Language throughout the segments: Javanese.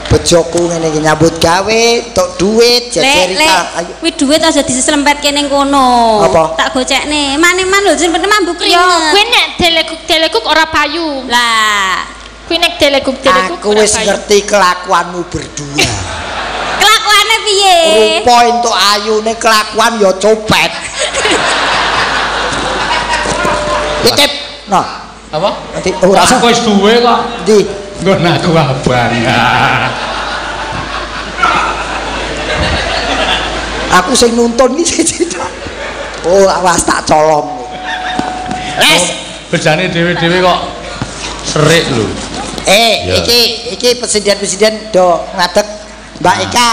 Bejoku ngene iki nyambut gawe, entuk duit, jejeri ayo. Kuwi duit aja diselempetke ning kono. Apa? Tak gocekne. Maneman lho sempet mambu Yo, keringet. kuwi nek deleguk-deleguk ora payu. Lah, Kuwi nek deleguk-deleguk Aku wis ngerti kelakuanmu berdua. Kelakuane piye? Rupa entuk ayune kelakuan ya copet. Titip. Nah, Apa? nanti ora usah. Aku wis duwe kok. Ndi? Nggon aku abang. Aku sing nuntun iki siji. Oh, awas tak colong. Les. Bejane dhewe-dhewe kok serik lho. Iki iki presiden-presiden do ngadeg Mbak Eka.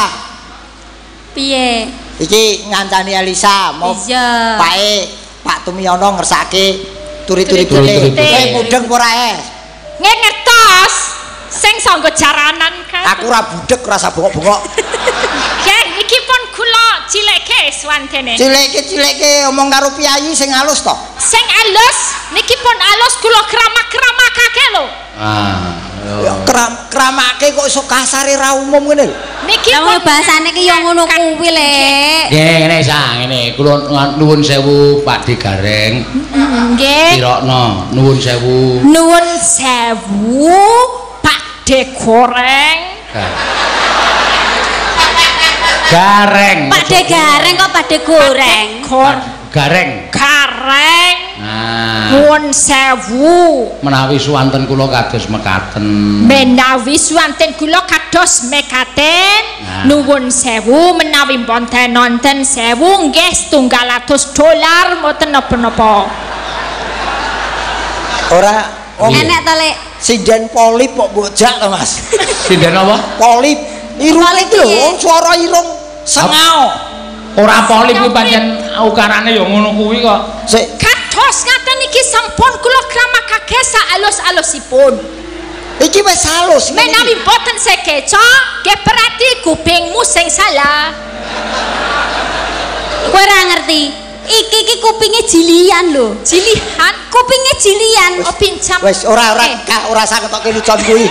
Piye? Iki ngancani Elisa mau Iya. Pae Pak Tumiono ngersake turi-turi putih. Kowe mudeng apa ora, Es? Nggih ngertos. Sing sanggo jaranan kae. Aku ora budek rasa bengok-bengok. Nggih, niki pun kula cilekke swantene. Cilekke omong karo piyayi sing halus to. Sing alus niki pun alus kula kramak-kramakake lho. Ah. Ya kramake kok iso kasare ra umum ngene lho. Niki Lah bahasane ki yo ngono kuwi, Lek. Nggih, ngene Sang, ngene. Kula nuwun sewu Pak De Gareng. Nggih. Tirokno, nuwun sewu. Nuwun sewu Pak De Goreng. Gareng. Pak De Gareng kok Pak De Goreng? Gareng. Gareng. Nah. Nuwun sewu. Menawi suwanten kula kados mekaten. Menawi suwanten kula kados mekaten. Nah. Nuwun sewu menawi wonten nonten sewu nggih $700 mboten napa-napa. Ora wong enek to, Lek. Sinden polip kok mbok jak to, Mas. Sinden apa? Polip. Irung iki lho, wong swara irung sengao. Ora polip kuwi pancen ukarane ya ngono kuwi kok. Sik kados ngaten iki sampun kula kramakake saalus-alusipun. Iki wis halus. Menawi mboten sekeca, nggih berarti kupingmu sing salah. Kowe ora ngerti. Iki iki kupinge jilian lho. Jilihan? Kupinge jilian. Oh pinjam. Wis ora ora ora ketoke lucon kuwi.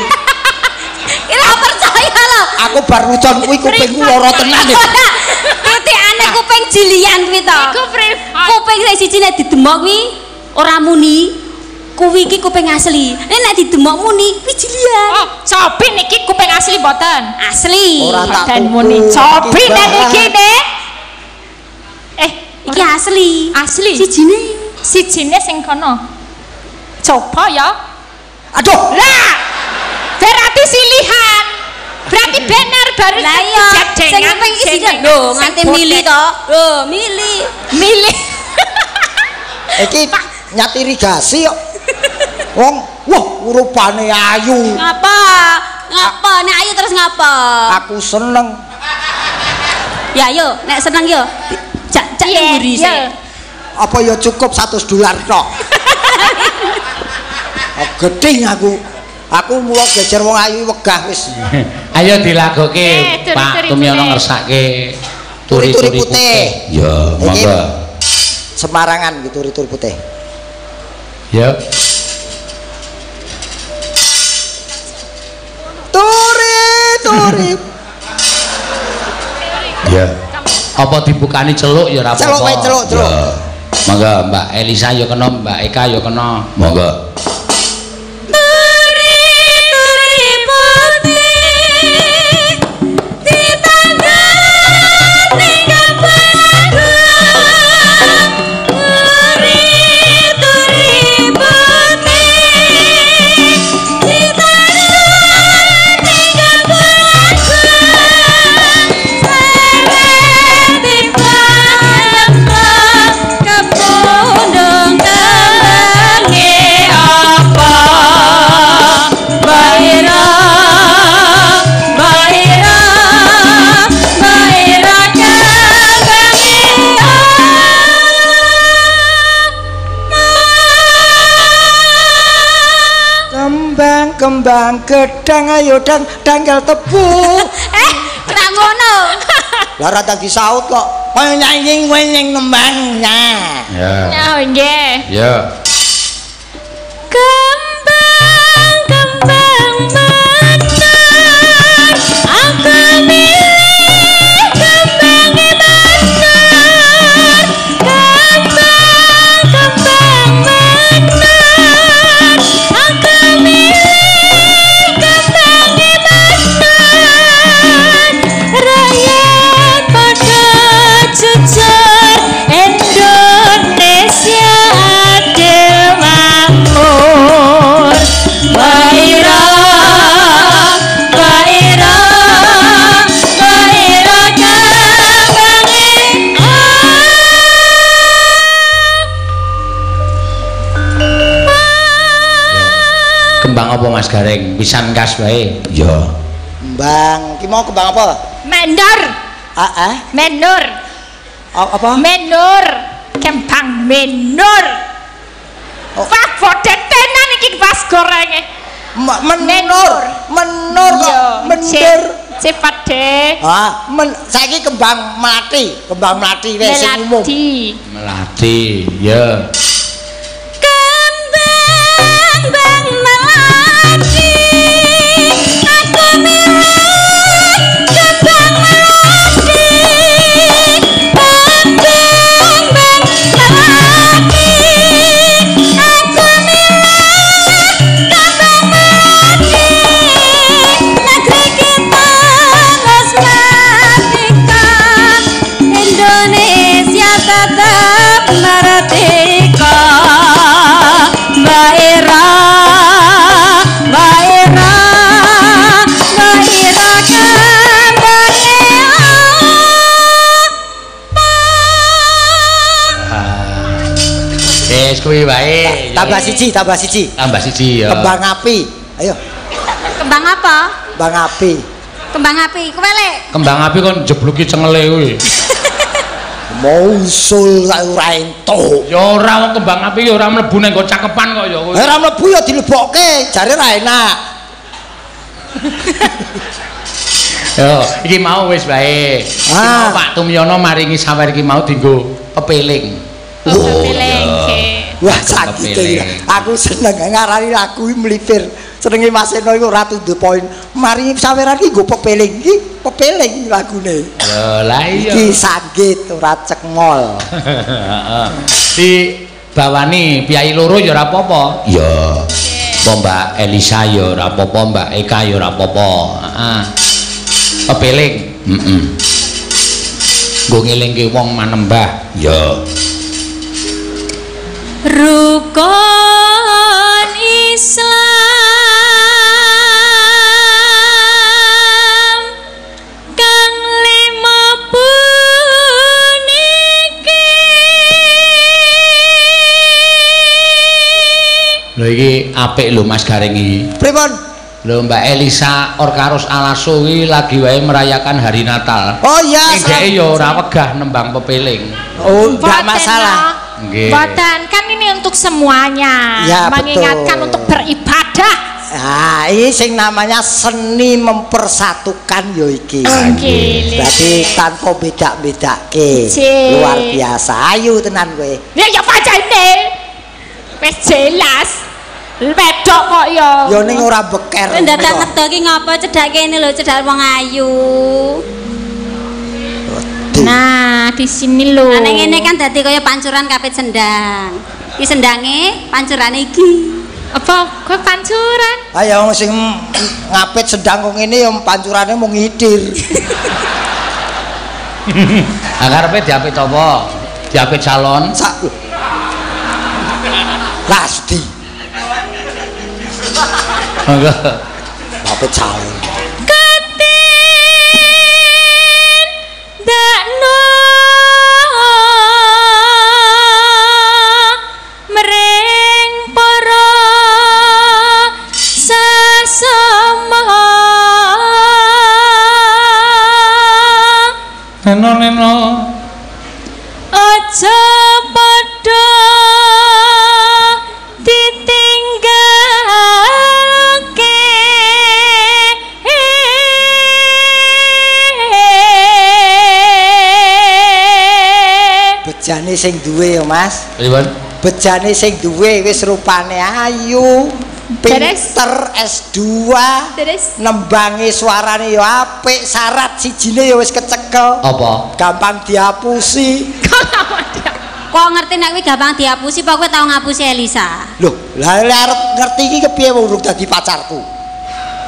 Ora percaya lho. Aku bar lucon kuwi kupingku lara tenan. Titikane kuping jilian kuwi to. Iku pripun? Kuping sing siji nek didemok kuwi ora muni. Kuwi iki kuping asli. Nek nek didemok muni kuwi jilian. Oh, cobi niki kuping asli mboten? Asli. Ora tak muni. Cobi nek niki ne. Iki asli. Asli. Sijine. Sijine sing kono. Coba ya. Aduh. Lah. Berarti silihan. Berarti bener baru lah iya. Sing kuping iki silihan. Lho, nganti mili to. Lho, mili. Mili. Iki nyat irigasi kok. Wong, wah rupane ayu. Ngapa? Ngapa nek ayu terus ngapa? Aku seneng. Ya ayo, nek seneng yo. Jak mburi sik. Apa ya cukup $100 tok. Oh, gedhe aku. Aku mula gejer wong ayu wegah wis. Ayo dilagoke Pak Tumyono ngersake turi-turi putih. Ya, monggo. Semarangan gitu turi-turi putih. Ya. Turi-turi. Ya. Apa dibukani celuk ya ora apa-apa. Celuk wae celuk, celuk. Monggo Mbak Elisa ya kena, Mbak Eka ya kena. Monggo. Turi-turi putih ditandani kembang. Turi-turi putih ditandani kembang. Kepundung tembange apa Baira Baira Baira kembange Kembang kembang gedang ayo dang danggal tebu. Ora ngono. Lah ora tak disaut kok. Nyanyi nyanyi nembangnya. Ya. Ya nggih. Ya. Kembang kembang menar Gareng, pisan kas wae. Iya. Kembang, ki mau kembang apa? Menur. Heeh. Menur. Apa? Menur. Kembang menur. Oh. Wah, bodetenan iki Mas Gorenge. Menur, menur kok mendur. Cepat deh. Ah, saiki kembang melati wis sing umum. Melati. Melati, ya. Kembang bang melati. Aku milih kembang melati. Kembang bang melati. Aku milih kembang melati. Negeri kita wis merdeka. Indonesia tetap merdeka. Mbak Ira, Mbak Ira, Mbak Ira kembange apa? Wis kuwi wae. Tambah siji, tambah siji. Tambah siji ya. Kembang api. Ayo, Kembang apa? kembang api. Kembang api. Kowe lek Kembang api kon jebluki cengele kuwi. Mau usul ora entuk. Ya ora wong kembang api ya ora mlebu nang nggo cakepan kok ya kowe. Ora mlebu ya dilebokke, jare ra enak. Yo, iki mau wis wae. Iki mau Pak Tumyono maringi sawer iki mau dienggo pepeling. Pepeling. Wah, sakit iki. Aku seneng ngarani lagu iki mlipir. Senenge Mas Seno iku ora to the point. Maringi saweran iki nggo pepeling iki, pepeling lagune. Lho, lah iya. Iki sanggit ora cekmol. Heeh. Di bawani piyai loro ya ora apa-apa. Ya. Apa Mbak Elisa ya ora apa-apa, Mbak Eka ya ora apa-apa. Heeh. Pepeling. Heeh. Nggo ngelingke wong manembah. Ya. Rukun Islam kang lima puniki. Lho iki apik lho Mas Gareng iki. Pripun? Lho Mbak Elisa Orkaros Alaso iki lagi wae merayakan hari Natal. Oh iya. Ning dheke ya ora wegah nembang pepeling. Oh, enggak masalah. Nggih. Boten, kan ini untuk semuanya. Ya, mengingatkan betul. Untuk beribadah. Nah, ini sing namanya seni mempersatukan yo iki. Nggih. Berarti tanpa beda-bedake. Luar biasa. Ayu tenan kowe. Ya ya pancene. Wis jelas. Wedok kok ya. Ya ning ora beker. Kowe ndadak ngedo ki ngapa cedhak kene lho, cedhak wong ayu. Nah, di sini lho. Nah, ning ngene kan dadi kaya pancuran kapit sendang. Iki sendange, pancurane iki. Apa? Kowe pancuran? Ayo sing ngapit sendang kok ngene ya pancurane mung ngidir. Ah karepe diapit apa? Diapit salon. Sak. Lasdi. Monggo. Ngapit salon. Ketin dakno mring para sesama. Neno neno aja padha ditinggalke. Bejane sing duwe ya Mas. Pripun? Bejane sing duwe wis rupane ayu, pinter S2, Terus nembange suarane ya apik, syarat sijine ya wis kecekel. Apa? Gampang diapusi. Kok ngerti nek kuwi gampang diapusi, apa kowe tau ngapusi Elisa? Loh, lah arep ngerti iki kepiye wong urung dadi pacarku?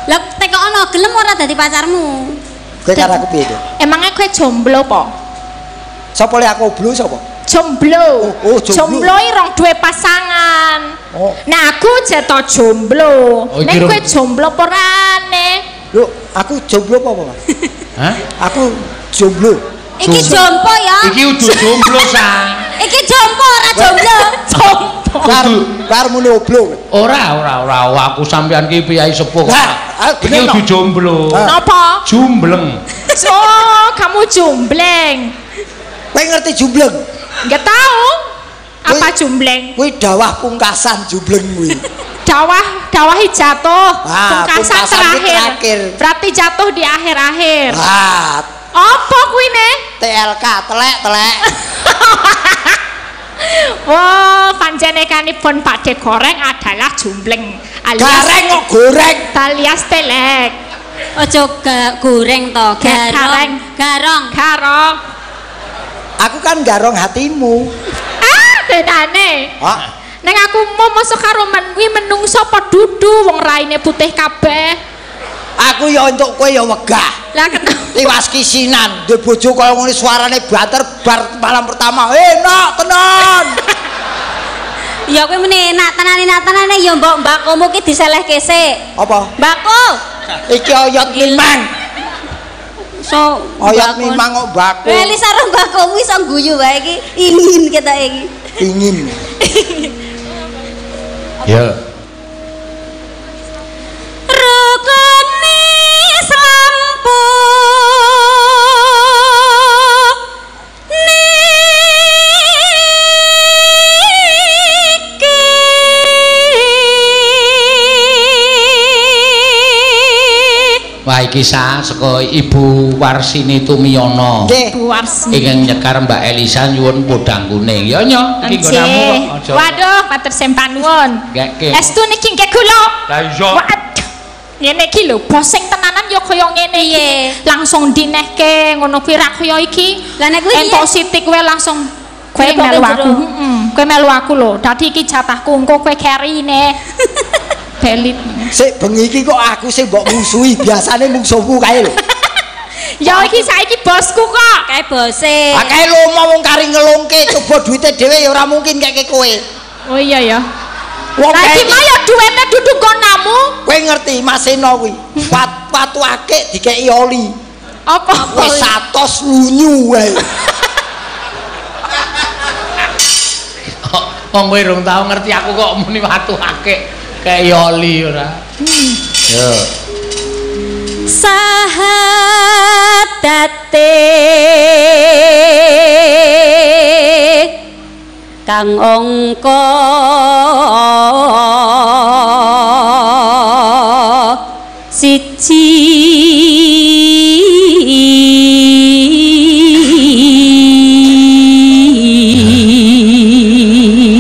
Lah tekono gelem ora dadi pacarmu? Kowe karo aku piye to? Emangnya kowe jomblo po? Sapa le aku oblo sapa? Jomblo. Oh, jomblo. Jomblo iki rong duwe pasangan. Oh. Nah, aku jeto jomblo. Oh, Nek kowe jomblo apa orane? Lho, aku jomblo apa, Mas? Hah? Aku jomblo. Iki jompo ya. Iki udu jomblo, Sang. Iki jompo ora jomblo. Jompo. Bar muni oblong. Ora aku sampean ki piyai sepuh. Lah, iki kudu jomblo. Napa? Jumbleng. Oh, kamu jumbleng. Kowe ngerti jumbleng? Enggak tahu. Apa jumbleng? Kuwi dawah pungkasan jumbleng kuwi. Dawahi jatuh. Pungkasan terakhir. Berarti jatuh di akhir-akhir. Ah. Apa kuwi ne? TLK, telek-telek. Wah, panjenenganipun Pak De Goreng adalah jumbleng alias gareng kok goreng alias telek. Aja goreng to, garong. Garong. Garong. Aku kan garong hatimu. Ah, tenane. Hah? Neng aku mau masuk karo men kuwi menungso apa dudu wong raine putih kabeh. Aku ya entuk kowe ya wegah. Lah kenapa? Tiwas kisinan, duwe bojo kaya ngene suarane banter bar malam pertama. Enak tenan. Ya kowe meni enak tenan-tenane ya mbok mbakomu ki diselehke sik. Apa? Mbako. Iki oyot mimang. So, oyot mimang kok mbako. Weli sareng mbakomu iso guyu wae iki. Ingin ketoke iki. Ingin. Ya. Rukun Islam niki. Wah iki saka Ibu Warsini Tumiyono. Ibu Warsini ingkang nyekar Mbak Elisa nyuwun podang kuning. Ya nyo iki nggonamu kok aja. Waduh, matur sembah nuwun. Estu niki nggih kula. Lah iya. Ngene iki lho, bos sing tenanan ya kaya ngene iki. Langsung dinehke ngono kuwi ra kaya iki. Lah nek kuwi entuk sithik kowe langsung kowe melu aku. Heeh, kowe melu aku lho. Dadi iki jatahku engko kowe kerine. Belit. Sik bengi iki kok aku sing mbok musuhi, biasane mungsuhmu kae lho. Ya iki saiki bosku kok. Kae bose. Ah kae lomo wong kari ngelungke coba duite dhewe ya ora mungkin keke kowe. Oh iya ya. Wong lah iki mah ya duwene dudu nggonamu. Kowe ngerti Mas Seno kuwi. Watu akik dikeki oli. Apa? Wis 100 lunyu wae. Wong kowe rong tau ngerti aku kok muni watu akik kei oli ora. Yo. Sahadate kang angka siji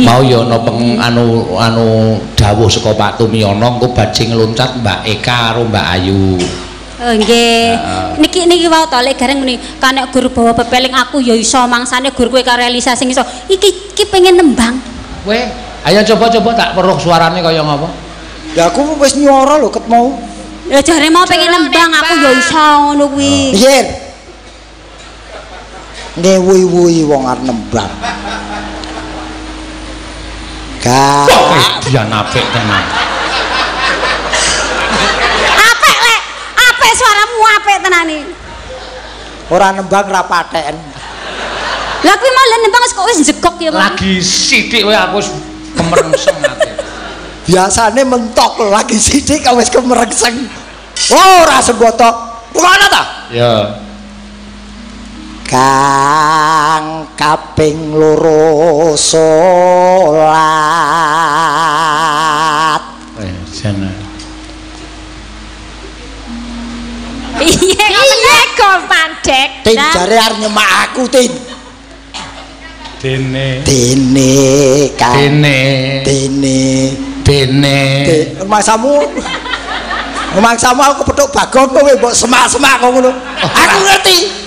mau ya ana peng anu dawuh saka Pak Tumiyono engko badhe ngloncat Mbak Eka karo Mbak Ayu. Oh nggih. Niki niki wau to lek gareng muni kanek guru bawa pepeling aku ya iso mangsane guru kowe karo Elisa sing iso. Iki iki pengen nembang. Kowe ayo coba-coba tak weruh suarane kaya ngapa. Ya aku wis nyuara lho ket mau. Ya jare mau pengen nembang aku ya iso ngono kuwi. Piye? Ngewi-wi wong arep nembang. Gak. Dian apik tenan. Apik lek, apik suaramu apik tenan iki. Ora nembang ra patheken. Lah kuwi mau lek nembang wis kok wis njegok ya. Lagi sithik wae aku wis kemerengseng ati. Biasane mentok lagi sithik kok wis kemerengseng. Ora semboto. Ngono ta? Ya. Kang kaping loro salat. Jane. Piye piye kok mandek? Tin jare arep nyemak aku, Tin. Dene. Dene kang. Dene. Dene. Dene. Rumangsamu. Rumangsamu aku kepethuk Bagong kowe mbok semak-semak kok ngono. Aku ngerti.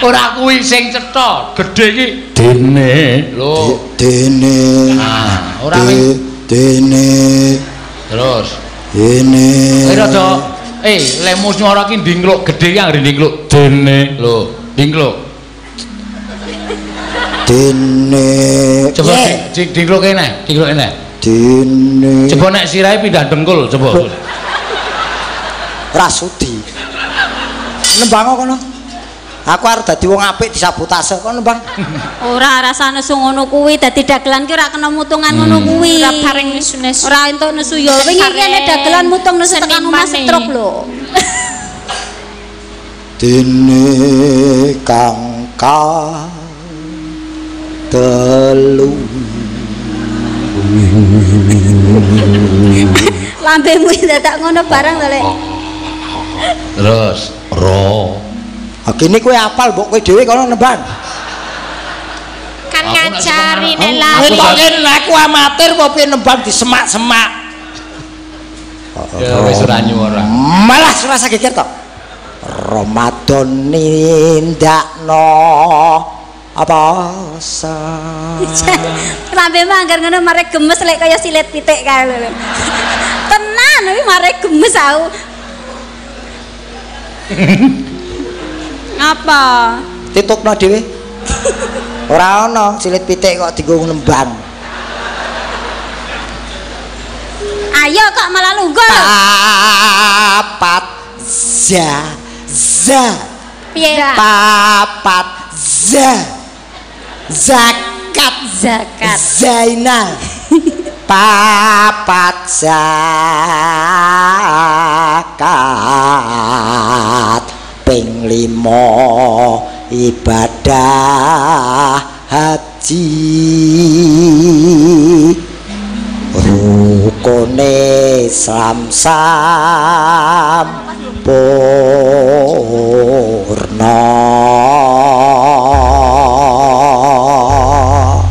Ora kuwi sing cetha, gedhe iki dene. Lho, dene. Ah, ora dene. Terus dene. Kowe rada lemu swara ki ndingkluk gedhe ki anggere ndingkluk dene. Lho, ndingkluk. Dene. Coba dingkluk kene, dingkluk kene. Dene. Coba nek sirahe pindah dengkul, coba. Rasudi. Nembang kono. Aku arep dadi wong apik disabotase kono, Bang. Ora rasane nesu ngono kuwi, dadi dagelan ki ora kena mutungan ngono kuwi. Ora bareng nesu-nesu. Ora entuk nesu ya. Wingi ki nek dagelan mutung nesu tekan omah stroke lho. Dene kang telu. Lambemu dadak ngono barang to, Lek. Terus ro. Kene kowe apal mbok kowe dhewe kono nembang. Kan ngajari nek lali. Aku amatir apa piye nembang disemak-semak. Ya wis ora nyuwara. Malah ora geger to. Ramadan nindakno apa sa. Lambemu anggar ngono mare gemes lek kaya silit pitik kae lho. Tenan iki mare gemes aku. Apa? Titupno dhewe. Ora ana silit pitik kok dienggo nembang. Ayo kok malah lungguh lho. Papat za za. Piye? Papat za. Zakat zakat. Zainal. Papat zakat. Ping 5 ibadah haji rukune Islam sampurna.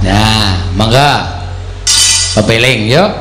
Nah, mangga pepeling yuk.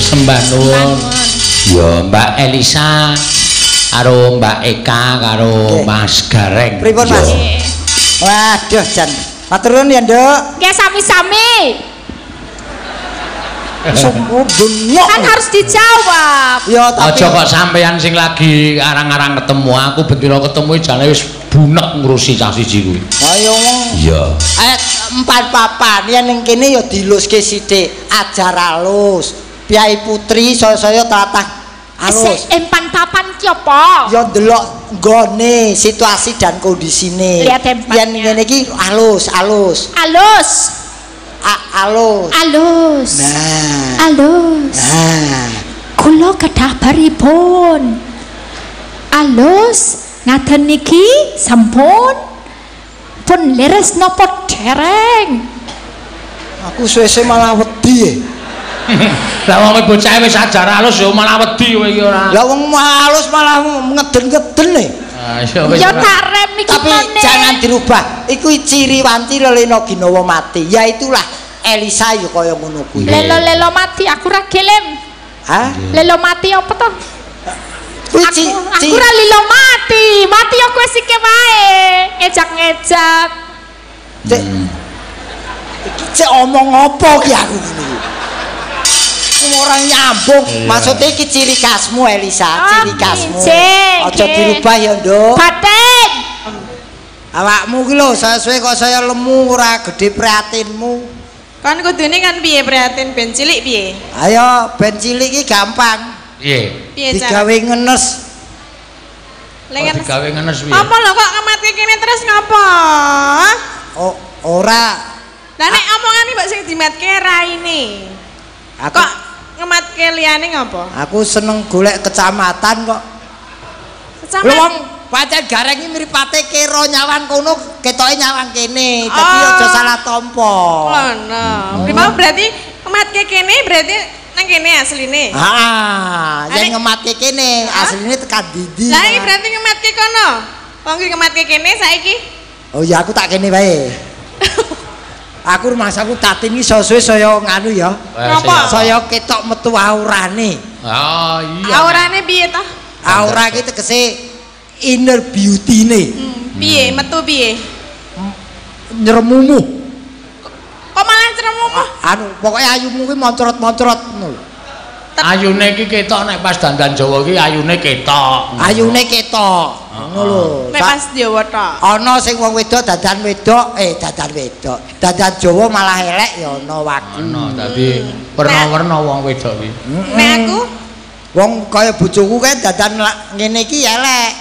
Sembah nuwun. Ya Mbak Elisa karo Mbak Eka karo Mas Gareng. Pripun Mas? Waduh jan. Matur nuwun ya, Nduk. Nggih sami-sami. Kan harus dijawab. Ya tapi aja kok sampean sing lagi arang-arang ketemu aku bendina ketemu jane wis bunek ngurusi cah siji kuwi. Ayo wong. Iya. Empat papan yen ning kene ya diluske sithik, ajar alus. Piyai putri saya-saya tlatah alus. Empan papan ki apa? Ya ndelok nggone situasi dan kondisine. Yen ngene iki alus, alus. Alus. Alus. Alus. Nah. Alus. Nah. Kula kedah baripun. Alus ngaten niki sampun pun leres napa dereng. Aku suwe-suwe malah wedi. Lah wong bocah wis ajar alus ya malah wedi kowe iki ora. Lah wong alus malah ngeden-ngeden e. Ya tak rem iki tapi meneh. Jangan dirubah. Iku ciri wanci lelena ginawa mati. Ya itulah Elisa ya kaya ngono kuwi. Lelo-lelo mati aku ra gelem. Hah? Lelo mati apa to? Aku ra lelo mati. Mati ya kowe sike wae. Ngejak-ngejak. Cek. Iki cek omong apa ki aku ngene iki? Orang nyambung. Maksudnya iki ciri khasmu Elisa, ciri khasmu. Aja dirubah ya, Nduk. Batin. Awakmu ki lho saya suwe kok saya lemu ora gedhe prihatinmu. Kon kudune kan piye prihatin ben cilik piye? Ayo ben cilik iki gampang. Piye? Digawe ngenes. Digawe ngenes piye? Apa lho kok ngematke kene terus ngopo? Oh, ora. Lah nek omongane mbok sing dimatke raine. Aku kok ngematke liyane ngopo? Aku seneng golek kecamatan kok. Kecamatan. Lho wong pancen Gareng iki mripate kira nyawang kono ketoke nyawang kene. Dadi aja salah tampa. Ngono. Pripun berarti ngematke kene berarti nang kene asline. Heeh, yen ngematke kene asline tekan ndi? Lah iki berarti ngematke kono. Wong ki ngematke kene saiki. Oh ya aku tak kene wae. Aku rumangsaku Tatin iki suwe saya nganu ya. Napa? Saya ketok metu aurane. Ah iya. Aurane piye ta? Aura iki tegese inner beauty-ne. Piye metu piye? Nyermumu. Kok malah nyermumu? Anu, pokoke ayumu kuwi moncrot-moncrot ngono lho. Ayune iki ketok nek pas dandan Jawa iki ayune ketok. Ayune ketok. Ngono lho. Nek pas Jawa tok. Ana sing wong wedok dandan wedok, dandan wedok. Dandan Jawa malah elek ya ana wagu. Ana, dadi werna-werna wong wedok iki. Nek aku wong kaya bojoku kae dandan ngene iki elek.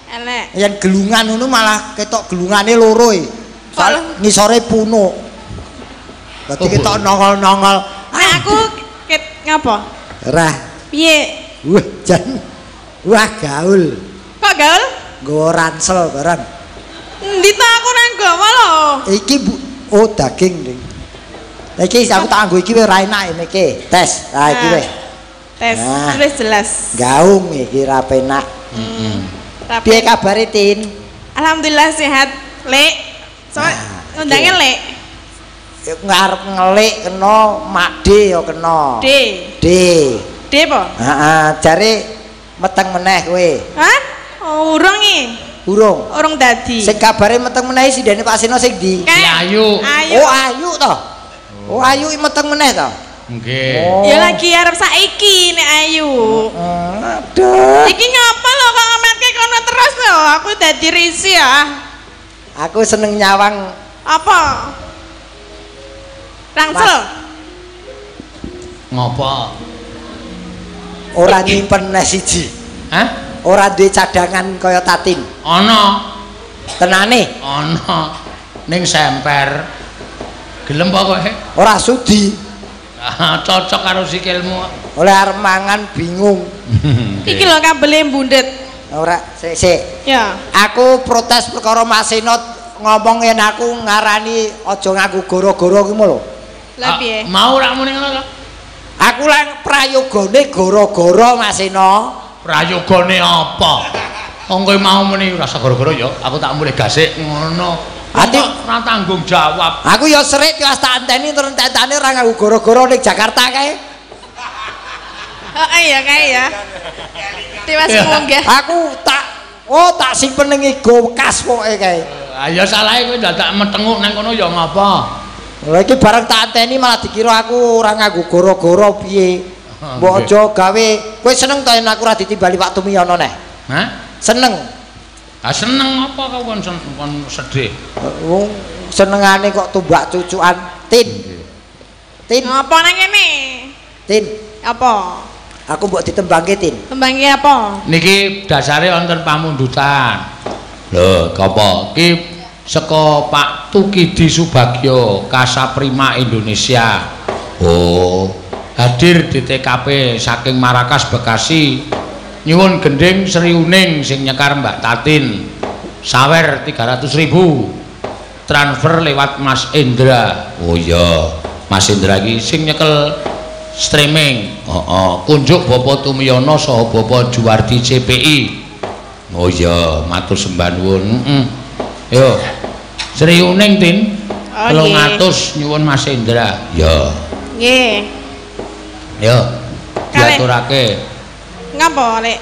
Elek. Yen gelungan ngono malah ketok gelungane loro e. Ngisore punuk. Dadi ketok nongol-nongol. Nek aku ket ngapa? Ora. Piye? Wah, jan. Wah, gaul. Kok gaul? Nggawa ransel barang. Endi ta aku ora nggawa lho. Iki bu, oh daging ning. Iki aku tak nganggo iki ora enak ini iki. Tes. Nah iki wis. Tes, wis jelas. Gaung iki ra penak. Heeh. Piye kabare, Tin? Alhamdulillah sehat, Lek. So, ngundange Lek. Ngarep ngelik kena, Makde ya kena. D. D. D apa? Heeh, jare meteng meneh kowe. Hah? Oh, urung iki. Urung. Urung dadi. Sing kabare meteng meneh sindene Pak Seno sing ndi? Si Ayu. Ayu. Oh, Ayu to. Oh, Ayu meteng meneh to. Nggih. Oh. Ya lagi arep saiki nek Ayu. Aduh. Iki ngapa lho kok ngematke kono terus lho? Aku dadi risi ya. Aku seneng nyawang apa? Rangsel. Ngopo? Ora nyimpen neh siji. Hah? Ora duwe cadangan kaya Tatin. Ana. Tenane? Ana. Ning semper. Gelem apa kowe? Ora sudi. Cocok karo sikilmu. Oleh arep mangan bingung. Iki lho kabele mbundet. Ora, sik sik. Ya. Aku protes perkara Mas Seno ngomong yen aku ngarani aja nganggo goro-goro ki lho. Lah piye? Mau ora muni ngono to? Aku lan prayogane goro-goro Mas Seno. Prayogane apa? Wong kowe mau muni rasa goro-goro ya, aku tak mulih gasik ngono. Ati ora tanggung jawab. Aku ya serik tiwas tak anteni terus enteni ora nganggo goro-goro ning Jakarta kae. Heeh ya kae ya. Tiwas munggah. Aku tak tak simpen ning ego bekas pokoke kae. Ya salahe kowe dadak metenguk nang kono ya ngapa? Lha iki bareng tak anteni malah dikira aku ora nganggo goro-goro piye. Mbok aja gawe kowe seneng to yen aku ora ditimbali Pak Tumiyono neh? Hah? Seneng. Ah seneng apa kau kon sedih? Wong senengane kok tumbak cucukan Tin. Tin. Apa nang kene? Tin. Apa? Aku mbok ditembangke Tin. Tembangke apa? Niki dasare wonten pamundutan. Lho, apa? Iki saka Pak Tukidi Subagio, Kasaprima Indonesia. Oh, hadir di TKP saking Marakas Bekasi. Nyuwun gending Sri Uning sing nyekar Mbak Tatin. Sawer 300.000. Transfer lewat Mas Indra. Oh iya, Mas Indra iki sing nyekel streaming. Heeh, kunjuk Bapak Tumiyono saha Bapak Juwardi CPI. Oh iya, matur sembah nuwun. Heeh. Yo. Sri Uning Tin. 300 nyuwun Mas Indra. Ya. Nggih. Yo. Diaturake. Ngapa, Lek?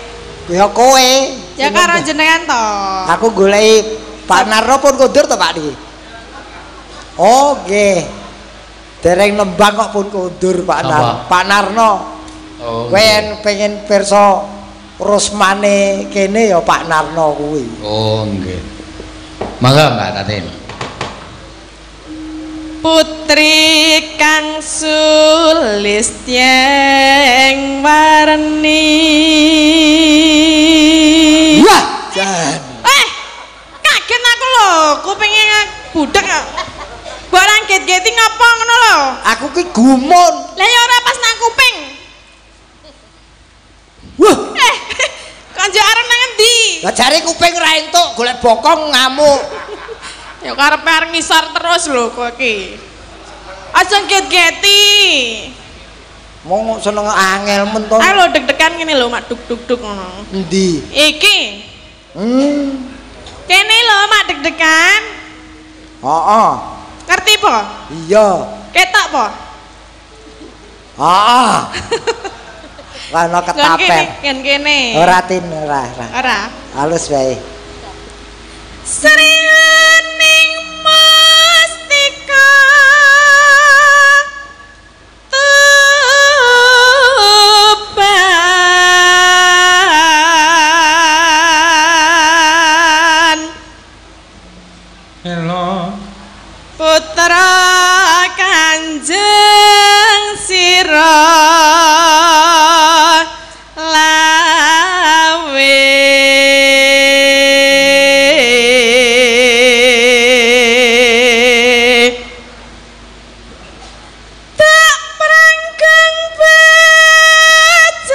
Ya kowe. Ya karo jenengan to. Aku goleki Pak Narno pun kondur to Pak niki. Oh nggih. Dereng nembang kok pun kondur Pak Narno. Pak Narno. Oh. Kowe pengen pirsa rusmane kene ya Pak Narno kuwi. Oh nggih. Mangga Mbak Tatin. Putri kang sulistyeng warni. Wah, jan. Kaget aku lho, kupinge budek kok. Mbok ora get-geti ngapa ngono lho? Aku ki gumun. Lah ya ora pas nang kuping. Wah. Kok njuk arep nang endi? Lah jare kuping ra entuk golek bokong ngamuk. Ya karepe arep ngisor terus lho kowe iki. Aja get-geti. Wong seneng angel men to. Ayo lho deg-degan ngene lho mak duk-duk-duk ngono. Endi? Iki. Kene lho mak deg-degan. Heeh. Ngerti po? Iya. Ketok po? Heeh. Ana ketapet. Kan kene. Ora Tin, ora. Ora. Halus wae. Sri Uning Mustika Tuban. Hello. Putra Kanjeng Sira Lawe. Tak prangkang bacana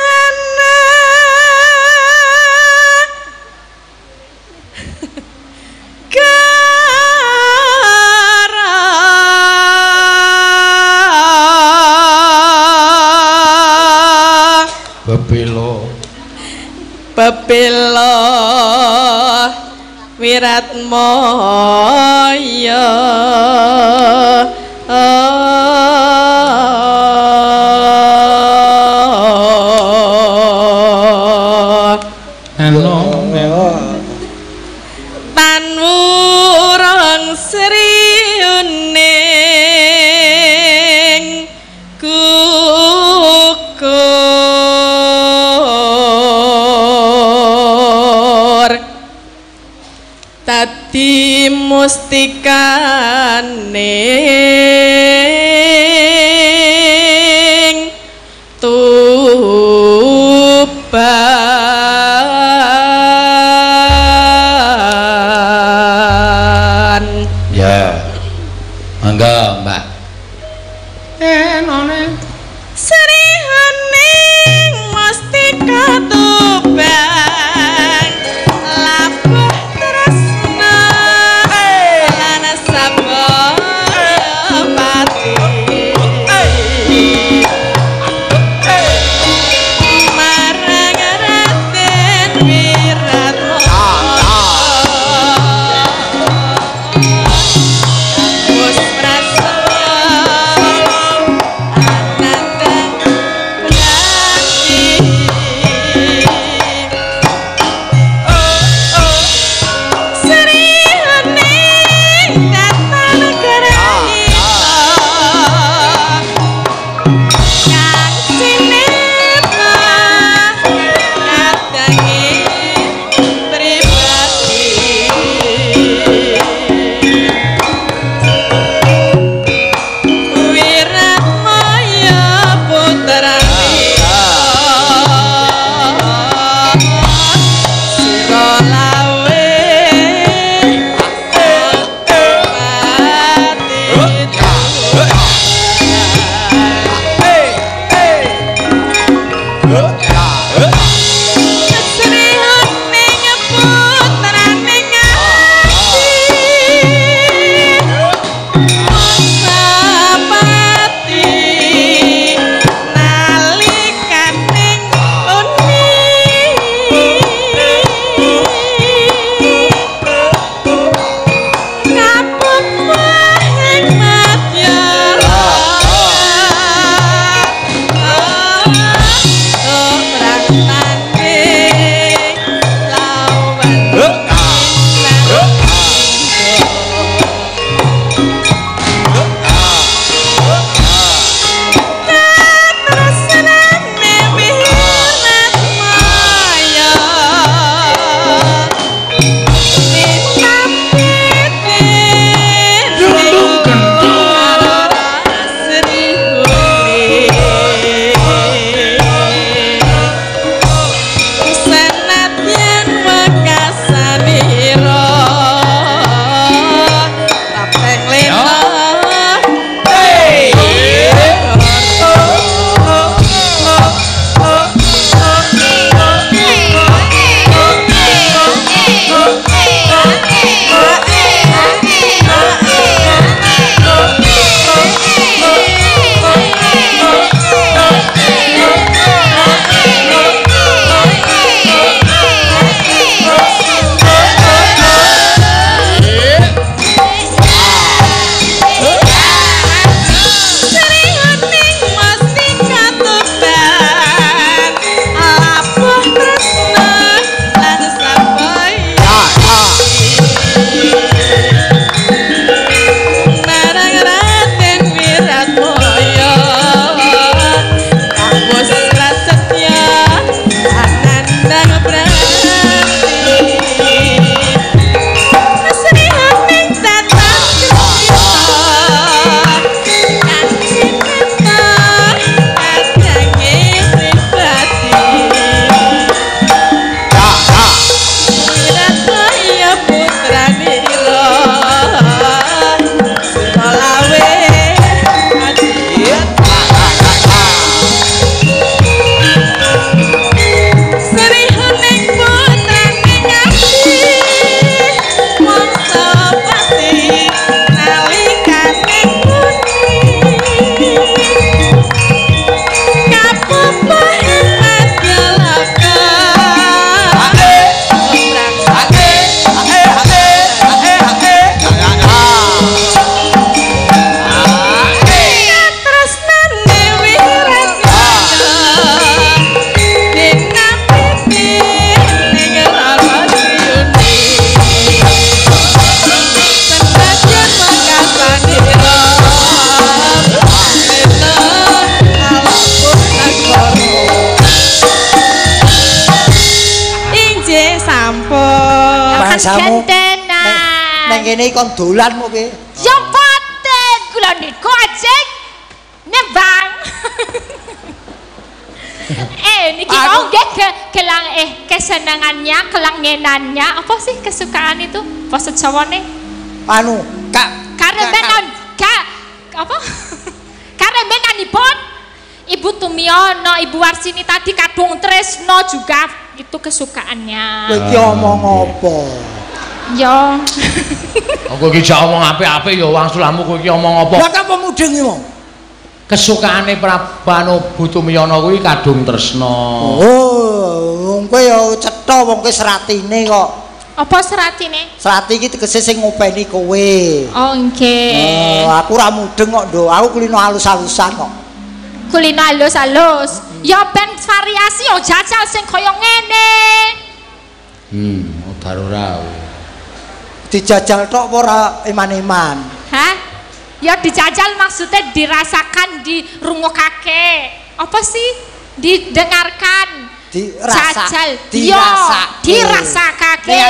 gara Bebelo. Bebelo wiratmaya. Halo. Tan wurung Sri Uning kukur dadi mustikane Tuban. Ya. Mangga, Mbak. Enone. Sri Huning Mustika Tuban labuh tresna lan sabaya pati. Kang sinema kadange pribadi Wiratmaya putra Sira lawe pati. Srihuning putrane ngati Mosapati nalikaning uni Kapupahing madya Perang tanding lawan Katresnane Wiratmaya Senadyan wekasanira rapeng lena. Srihuning mustika tuban labuh tresna lan sabaya marang Raden Wiratmaya kamus prasetya anandang prati. Srihuning tata kang sineta kadange pribadi Wiratmaya putranira Sira lawe Srihuning putrane ngati Mosapati nalikane uni Kapupahing madyalaka Katresnane Wiratmaya dinapiti ning Rara Sriuni Senadyan wekasanira lena alapuh nagara. Injih sampun. Bangsamu Gentenan. neng kene kon dolan kok piye? Ya boten kula niku ajeng nembang. Niki mau nggih kelang kesenangannya, kelangenannya, apa sih kesukaan itu? Basa Jawane? Anu, Kak Karemenan ka apa? Karemenanipun Ibu Tumiono, Ibu Warsini tadi kadung tresno juga itu kesukaannya. Kowe iki omong apa? Ya. Aku iki jak omong apik-apik ya wangsulanmu kowe iki omong apa? Lah apa mudeng iki wong? Kesukaane Prabu Bu Tumiono kuwi kadung tresno. Oh, wong kowe ya cetha wong kowe seratine kok. Apa seratine? Serati iki tegese sing ngopeni kowe. Oh, nggih. Oh, aku ora mudeng kok, Nduk. Aku kulino alus-alusan kok. Kulino alus-alus. Ya ben variasi yo jajal sing kaya ngene. Bar ora. Dijajal tok apa ora eman-eman? Hah? Ya dijajal maksudnya dirasakan, dirungokake. Apa sih? Didengarkan. Dirasa, jajal. Dirasa, dirasakake.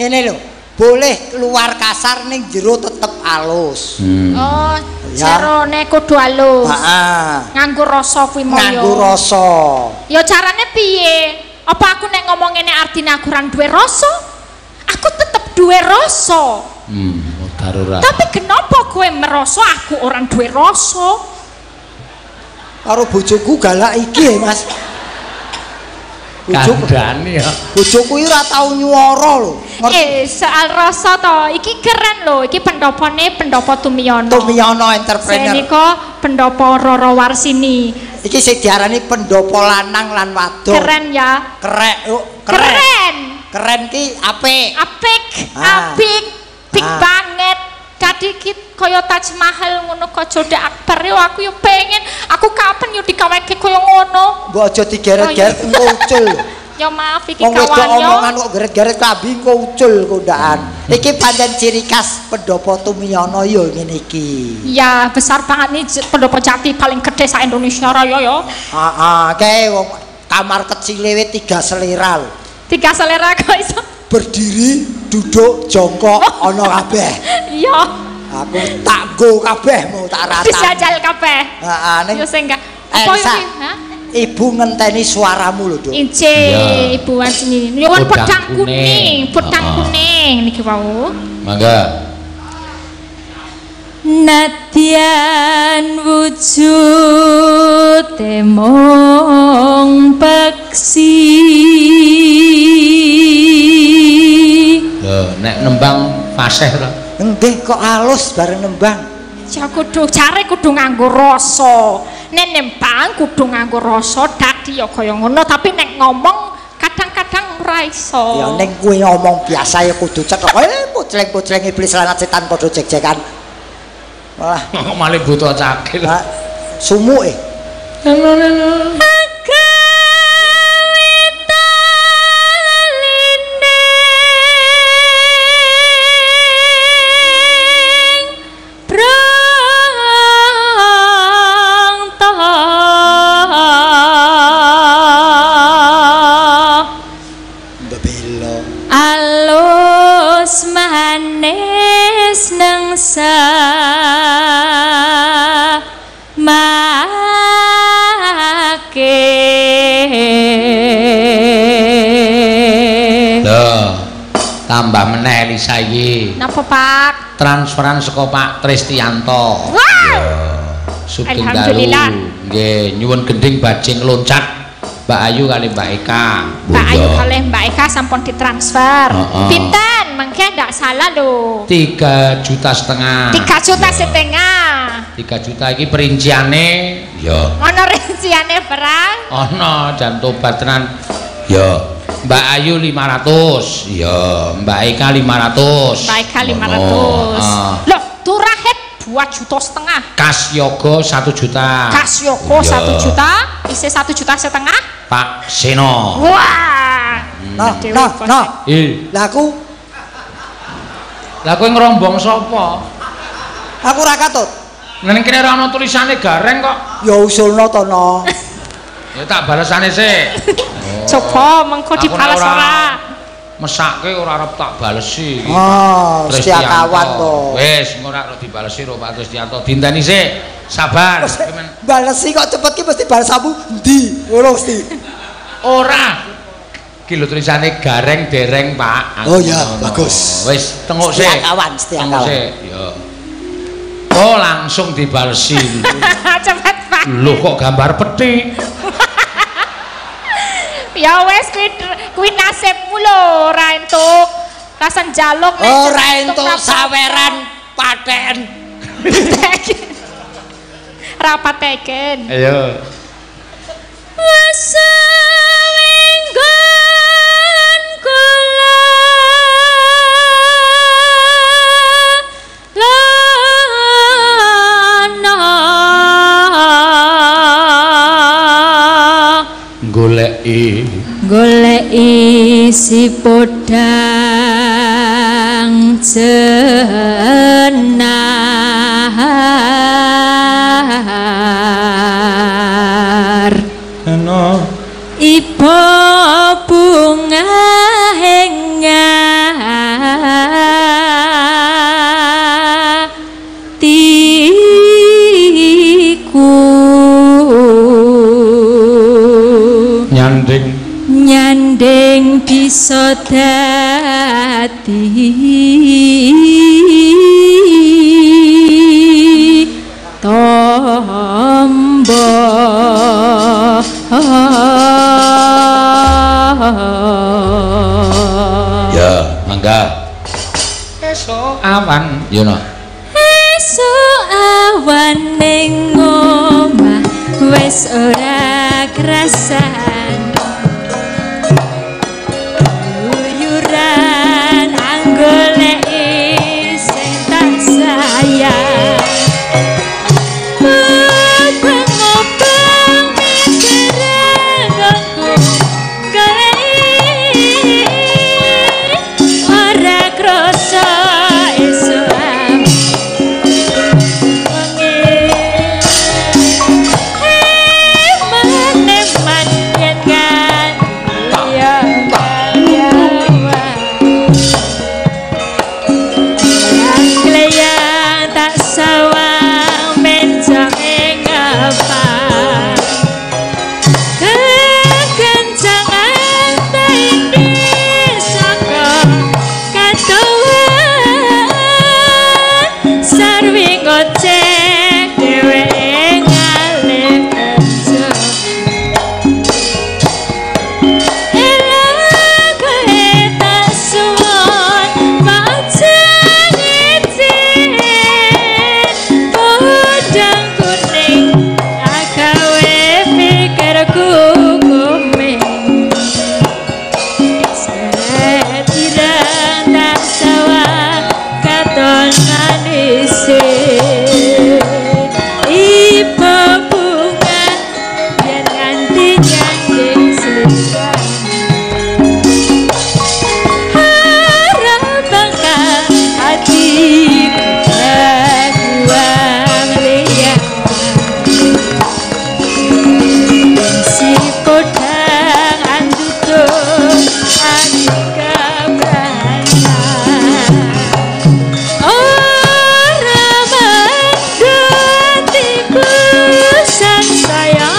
Ngene lho, boleh keluar kasar ning jero tetep alus. Oh, jerone kudu alus. Heeh. Nganggo rasa kuwi mau ya. Nganggo rasa. Ya carane piye? Apa aku nek ngomong ngene artine aku ora duwe rasa? Aku tetep duwe rasa. Darurat. Tapi kenapa kowe merasa aku ora duwe rasa? Karo bojoku galak iki, Mas. Kandhane ya. Bojoku iki ora tau nyuara lho. Soal rasa to, iki keren lho, iki pendopone pendopo Tumiyono. Tumiyono entrepreneur. Senika pendopo Roro Warsini. Iki sing diarani pendopo lanang lan wadon. Keren ya. Keren. Keren. Keren ki apik. Apik, apik, big banget. Dadi ki kaya Taj Mahal ngono kok Jodha Akbar yo aku yo pengen. Aku kapan yo dikaweke kaya ngono. Mbok aja digeret-geret engko ucul. Ya maaf iki kawan yo. Wong omongan kok geret-geret klambi engko ucul kondaan. Iki pancen ciri khas pendopo Tumiyono yo ngene iki. Ya besar banget nih pendopo jati paling gede sak Indonesia Raya yo. Heeh, kae wong kamar kecile we 3 selera lho. 3 selera kok iso? Berdiri, duduk, jongkok ana kabeh. Iya. Aku tak nggo kabeh mau tak rata. Dijajal kabeh. Heeh, ning yo sing enggak. Apa iki? Hah? Ibu ngenteni suaramu lho, Duk. Ince, Ibu Warsini. Nyuwun pedang kuning, pedang kuning niki wau. Mangga. Nadyan wujud mung peksi. Lho, nek nembang fasih to. Nggih kok halus bareng nembang. Ya kudu jare kudu nganggo rasa. Nek nembang kudu nganggo rasa dadi ya kaya ngono, tapi nek ngomong kadang-kadang ora iso. Ya ning kowe ngomong biasa ya kudu cetha. Pucleng-pucleng iblis lanat setan padha jek-jekan. Malah kok malah buta cakil. Sumuke. Alus manis nengsa make. Lho, tambah meneh Elisa iki. Napa, Pak? Transferan saka Pak Tristianto. Wow. Sugeng Alhamdulillah. dalu. Nggih, nyuwun gending bajing loncat. Mbak Ayu kali Mbak Eka. Mbak Ayu kali Mbak Eka sampun ditransfer. Pinten? Mangke ndak salah lho. 3,5 juta. 3,5 juta. 3 juta iki perinciane ya. Ana rinciane perang? Ana, jan tobat tenan. Ya. Mbak Ayu 500. Ya, Mbak Eka 500. Mbak Eka 500. Loh, turahe 2,5 juta. Kas yoga 1 juta. Kas yoga 1 juta, isi 1,5 juta. Pak Seno. Wah. Nah, nah, nah. Lah aku. Lah kowe ngrombong sapa? Aku ora katut. Nang kene ora ana tulisane Gareng kok. Ya usulno to, no. Ya tak balesane sik. Coba mengko dibales ora. Mesake ora arep tak balesi. Oh, setia kawan to. Wis, engko ora dibalesi karo Pak Tristianto. Dinteni sik. Sabar. Balesi kok cepet ki mesti balesamu endi? Ngono mesti. Ora. Iki lho tulisane Gareng dereng, Pak. Oh ya, bagus. Wis, tengok sik. Setia kawan, setia kawan. Ya. Oh, langsung dibalesi. Cepet, Pak. Lho kok gambar peti. Ya wes kuwi nasibmu lho, ora entuk. Rasan jaluk nek ora entuk saweran paten. Rapateken. Ayo. Wesawenggon kula lana goleki goleki si podang jenah. Ano iba bunga atiku nyanding nyanding bisa dadi tombo. Ya, mangga. Esuk awan, yo no. Esuk awan ning omah wis ora krasan. Guyuran anggoleki sing tak sayang. Mubeng-mubeng mikir nggonku goleki ora krasa esuk awan. Eman-eman yen kan ya kleyang tak sawang menjange ngapa kekencangan tindhi saka katowan sarwi ngoceh dheweke ngalih kerja. Elok kowe tak suwun pacang izin podang kuning agawe pikirku kuming seret ireng tak sawang katon manise iba bunga yen nganti nyanding sliramu harap bakal hatiku terbuang liar si podang andutuk ati kebranan ora mendut iku sangsaya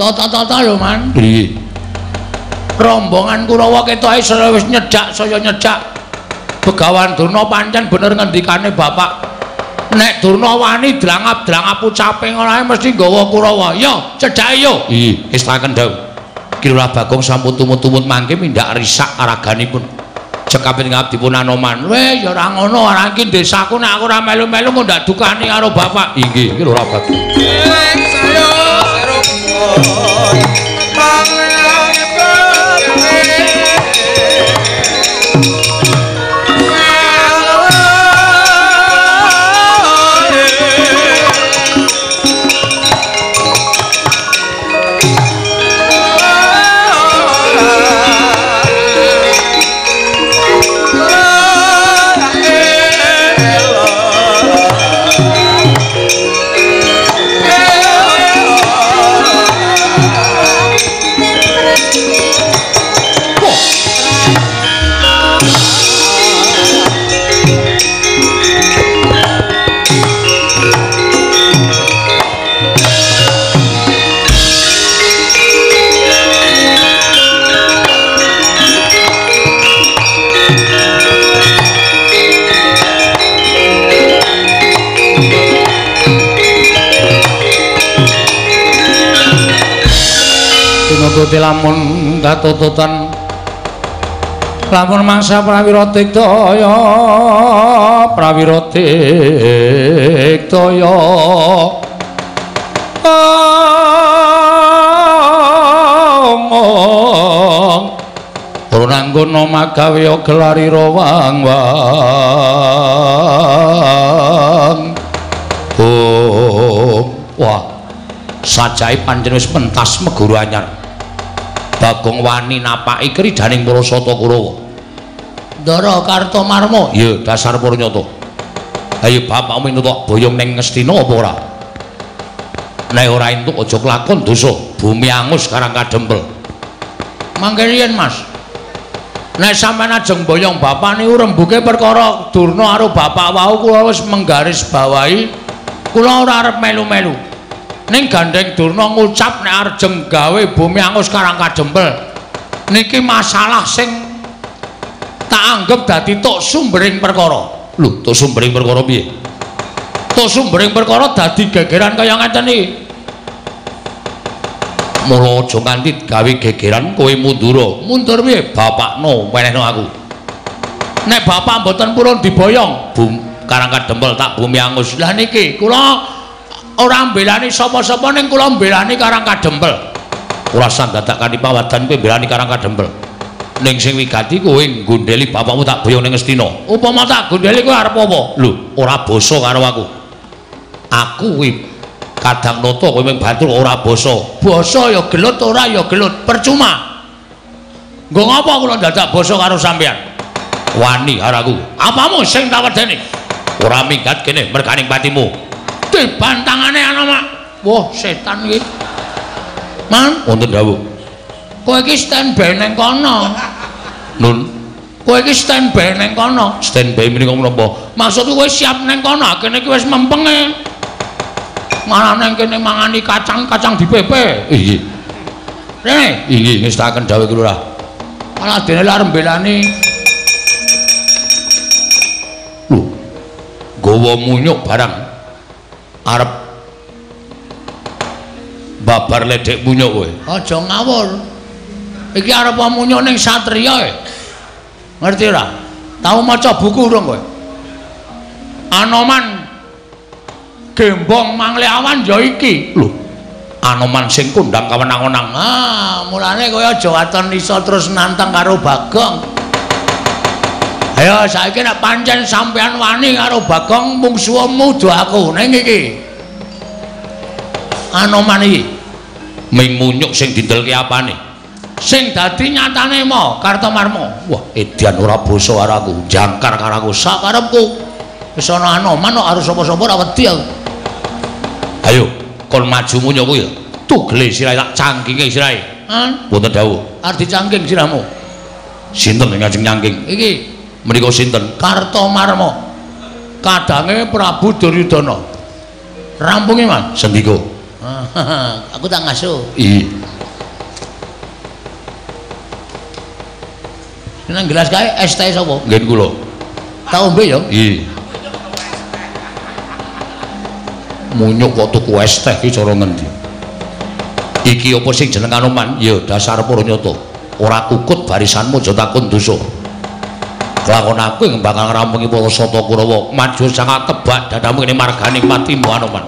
Tata-tata lho, Man. Piye? Rombongan Kurawa ketoke wis nyedak saya nyedak. Begawan Durna pancen bener ngendikane bapak. Nek Durna wani drangap-drangap ucape ngono ae mesti nggawa Kurawa. Yo, cedhake yo. Iya, wis taken dawuh. Ki Lurah Bagong sampun tumut-tumut mangke mindhak risak araganipun. Cekapit ngabdi pun Anoman. Weh, ya ora ngono, ora iki desaku nek aku ora melu-melu kok ndak dukani karo bapak. Inggih, iki Lurah Bagong. Tinututi lamun katututan lamun mangsa prawira digdaya prawira digdaya omong purnanggana magawe gelarira wang-wang. Oh, wah, sajae pancen wis pentas meguru anyar. Bagong wani napaki kridaning para sata Kurawa. Ndara Kartomarma, ya dasar purnyata. Ayo bapakmu entuk boyong ning Ngastina apa ora? Nek ora entuk aja kelakon dosa, bumi angus karang kadempel. Mangke riyen, Mas. Nek sampeyan ajeng boyong bapak niku rembuke perkara Durna karo bapak wau kula wis menggaris bawahi kula ora arep melu-melu. Ning gandeng Durna ngucap nek arjeng gawe bumi angus karang kadempel. Niki masalah sing tak anggep dadi tok sumbering perkara. Lho, tok sumbering perkara piye? Tok sumbering perkara dadi gegeran kaya ngeten iki. Mula aja nganti gawe gegeran kowe mundura. Mundur piye? Bapakno wenehno aku. Nek bapak mboten purun diboyong, bum karang kadempel tak bumi angus. Lah niki kula ora mbelani sapa-sapa ning kula mbelani Karang Kadempel. Ora dadak kanthi pawadan kowe mbelani Karang Kadempel. Ning sing wigati kowe nggondheli bapakmu tak boyong ning Ngastina. Upama tak gondheli kowe arep apa? Lho, ora basa karo aku. Aku kuwi kadang nata kowe mung batur ora basa. Basa ya gelut ora ya gelut, percuma. Nggo ngapa kula dadak basa karo sampeyan? Wani karo aku. Apamu sing tak wedeni? Ora minggat kene merganing patimu. Dibantangane ana mak. Wah, setan iki. Man, wonten dawuh. Kowe iki standby ning kono. Nun. Kowe iki standby ning kono. Standby menika menapa? Maksudku kowe siap ning kono, kene iki wis mempenge. Malah nang kene mangani kacang-kacang dipepe. Inggih. Rene, inggih ngestaken dawuh Lurah. Malah dene arep mbelani. Lho. Gawa munyuk barang. Arep babar ledek munyuk kowe. Aja ngawur. Iki arep munyuk ning satriya e. Ngerti ora? Tau maca buku urung kowe? Anoman Gembong Mangleawan ya iki. Lho, Anoman sing kondang kawenang-wenang. Ah, mulane kowe aja waton iso terus nantang karo Bagong. Ayo saiki nek pancen sampean wani karo Bagong mungsuhmu do aku ning iki. Anoman iki ming munyuk sing dindelke apane? Sing dadi nyatane mo Kartomarma. Wah, edan ora basa karo aku, jangkar karo aku sakarepku. Wis ana Anoman kok harus sapa-sapa ora wedi aku. Ayo, kon maju munyuk kuwi. Tugele sirahe tak cangkinge sirahe. Hah? Wonten dawuh. Arep dicangking sirahmu. Sinten sing ngajeng nyangking? Iki menika sinten? Kartomarma. Kadange Prabu Duryudana. Rampunge, Mas. Sendika. Aku tak ngasuh. Iya. Nang gelas kae es teh sapa? Nggih kula. Tak ombe ya? Iya. Munyuk kok tuku es teh iki cara ngendi? Iki apa sing jeneng Anoman? Ya dasar para nyata. Ora kukut barisanmu aja takon dosa. Lakon aku ing bakal ngrampungi para Sata Kurawa. Maju sangat tebak dadamu kene marganing matimu Anoman.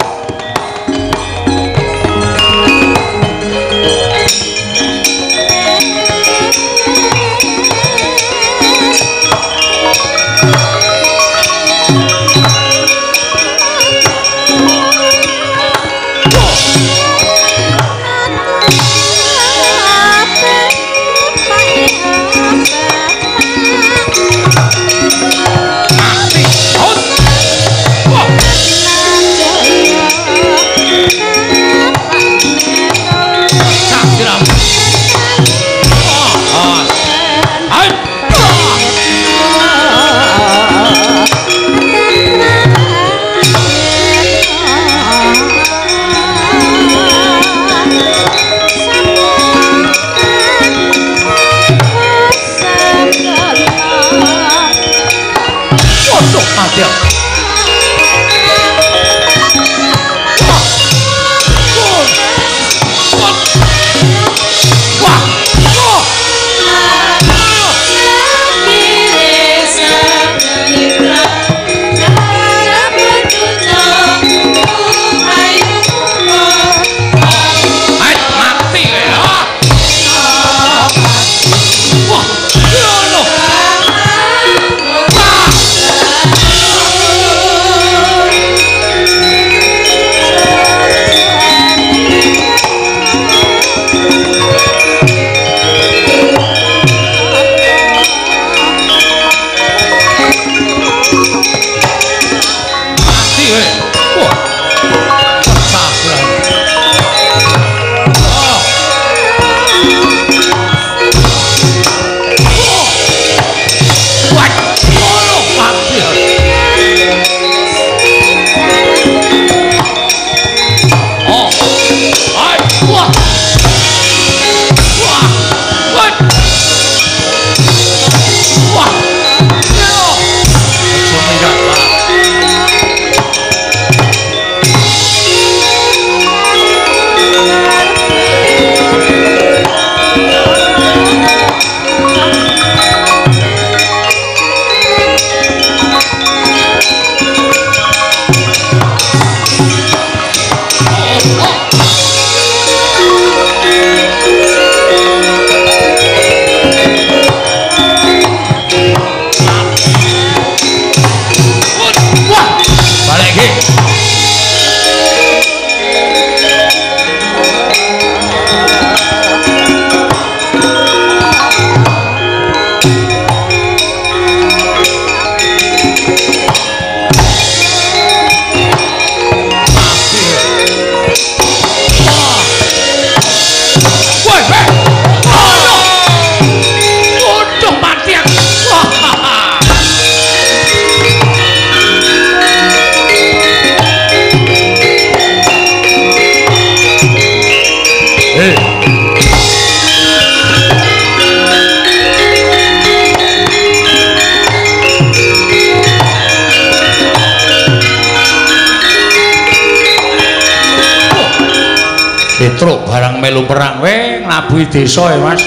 Petruk barang melu perang we nglabuhi desa ya Mas.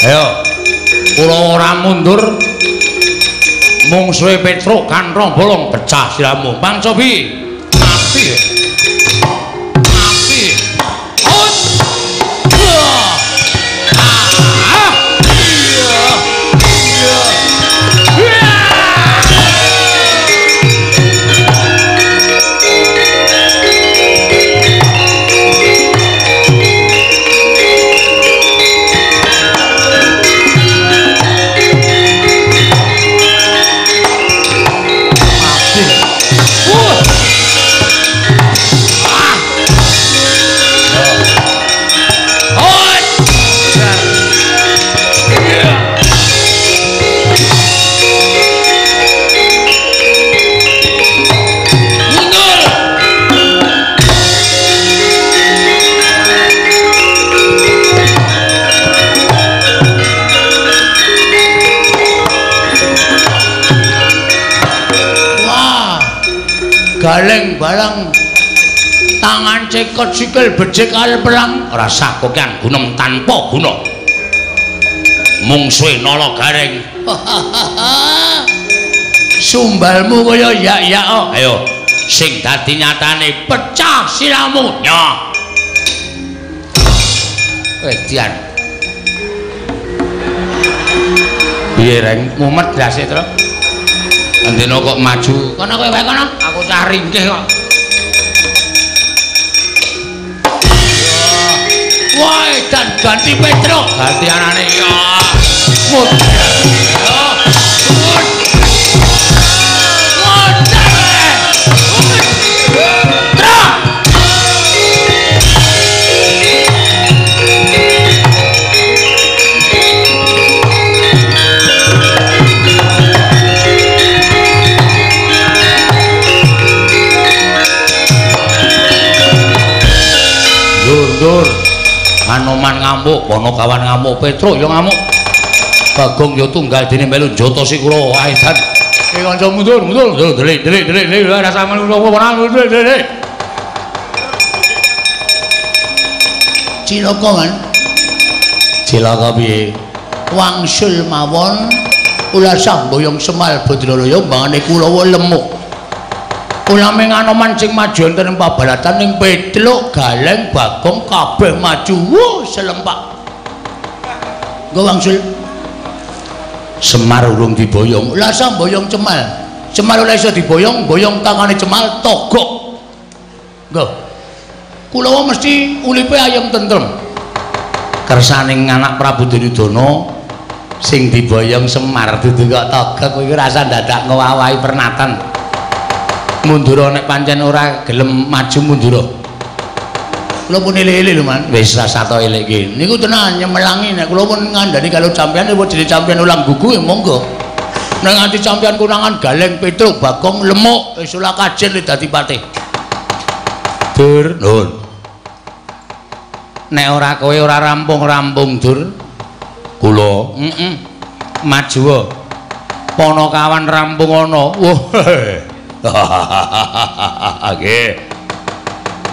Ayo. Kula ora mundur. Mungsuhe Petruk kanthong bolong pecah siramu. Pangcobi. Mati. Mati. Ut. Ah. Iya. Iya. Iya. Wah. Galeng balang tangan cekot sikil becik al pelang rasa kokean gunem tanpa guna. Mungsuhe Nala Gareng. Sumbalmu kaya yak-yak. Ayo sing dadi nyatane pecah sirahmu. Nyoh. Edian. Piye reng mumet ndase, Tru? Andene kok maju. Kono kowe wae kono, aku cah ringkih kok. Wah, dan ganti Petruk. Ganti anane ya. Mut. Dur. Anoman ngamuk, Ponokawan ngamuk, Petruk ya ngamuk. Bagong ya tunggal dene melu njotosi kula. Aidan. Iki kanca mundur, mundur, delik, delik, delik, delik, rasa melu ora delik, delik. Cilaka kan? Cilaka piye? Wangsul mawon ulasah mboyong Semal Badralaya mbangane Kulawa lemuk. Ulame Anoman sing maju wonten ing pabalatan ning Petruk, Galeng, Bagong kabeh maju. Wuh, selempak. Nggo wangsul. Semar urung diboyong. Lah sa boyong Cemal. Cemal ora iso diboyong, boyong tangane Cemal togok. Nggo. Kulawa mesti ulipe ayem tentrem. Kersaning anak Prabu Duryudana sing diboyong Semar dudu kok togok kuwi rasa dadak ngowahi pernatan. Mundura nek pancen ora gelem maju mundura. Kula pun elek-elek lho, Man. Wis rasa to elek iki. Niku tenan nyemelangi nek kula pun ngandani kalau sampean nek jenenge sampean ulang gugu ya monggo. Nek nganti sampean konangan Galeng Petruk Bagong lemuk wis ora kajen dadi patih. Dur, nun. Nek ora kowe ora rampung-rampung, Dur. Kula, heeh. Maju. Ponokawan rampung ana. Wah. Nggih.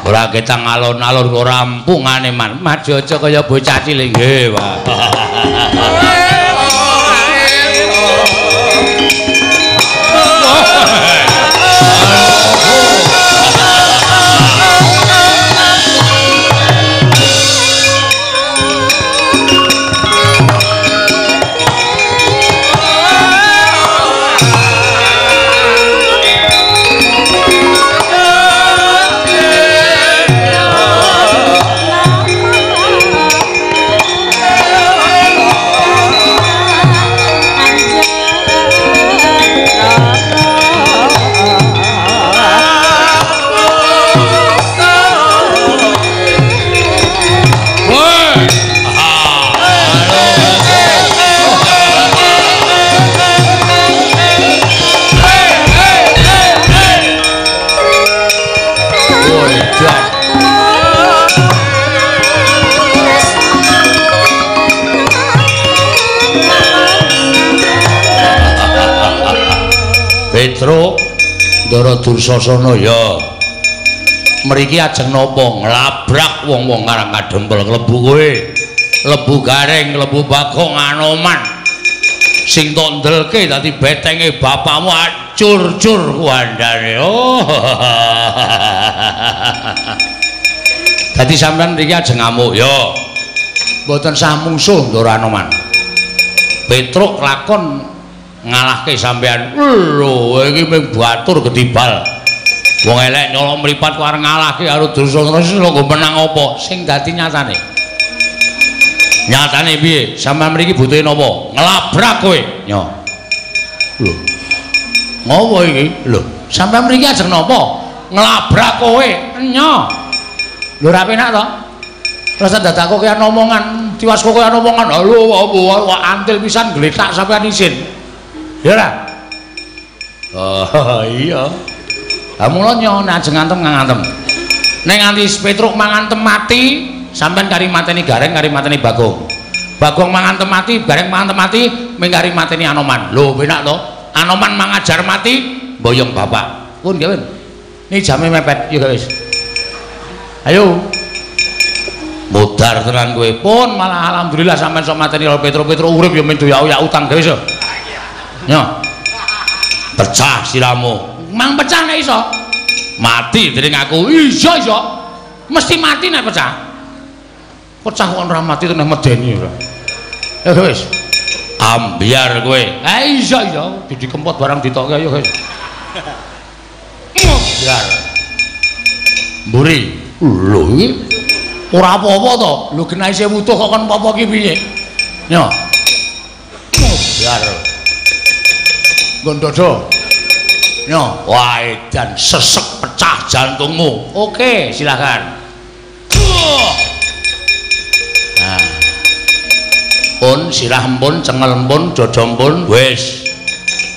Ora ketang alon-alon kok rampungane man. Maju aja kaya bocah cilik nggih, Pak. Petruk Ndara Dursasana ya. Mriki ajeng napa nglabrak wong-wong karang kadempel klebu kowe. Klebu Gareng, klebu Bagong Anoman. Sing tok ndelke dadi betenge bapakmu acur-cur kuandane. Oh. Dadi sampean mriki ajeng ngamuk ya. Mboten sah mungsuh Ndara Anoman. Petruk lakon ngalahke sampean. Lho, iki mung batur gedibal. Wong elek nyolok mripat kok arep ngalahke karo Dursasana lho menang apa? Sing dadi nyatane. Nyatane piye? Sampeyan mriki butuhe napa? Nglabrak kowe. Nyo. Lho. Ngopo iki? Lho, sampeyan mriki ajeng napa? Nglabrak kowe. Nyo. Lho ora penak to? Rasa dadak kok kaya omongan, tiwas kok kaya omongan. Lho, apa antil pisan gletak sampeyan isin. Ya ora? Oh iya. Lah mula nyo nek ajeng ngantem ngantem. Nek nganti Petruk mangantem mati, sampean kari mateni Gareng, kari mateni Bagong. Bagong mangantem mati, Gareng mangantem mati, ming kari mateni Anoman. Lho penak to? Anoman mangajar mati, boyong bapak. Pun nggih. Ini jame mepet, yo wis. Ayo. Modar tenan kowe. Pun malah alhamdulillah sampean sok mateni Petro-Petro urip ya men doyak-oyak utang gawe iso. Yo. Pecah siramu. Mang pecah nek iso. Mati dening aku. Iya iso. Mesti mati nek pecah. Pecah kok ora mati terus medeni ora. Ya wis. Ambyar kowe. Eh iya iya, Didi Kempot barang ditokke ayo guys. Ambyar. Mburi. Lho iki ora apa-apa to. Lho genah isih wutuh kok kon apa-apa ki piye? Yo. Ambyar. Nggon dodo. Yo, wah edan sesek pecah jantungmu. Oke, silakan. Nah. Pun sirah empun, cengel empun, dada empun, wis.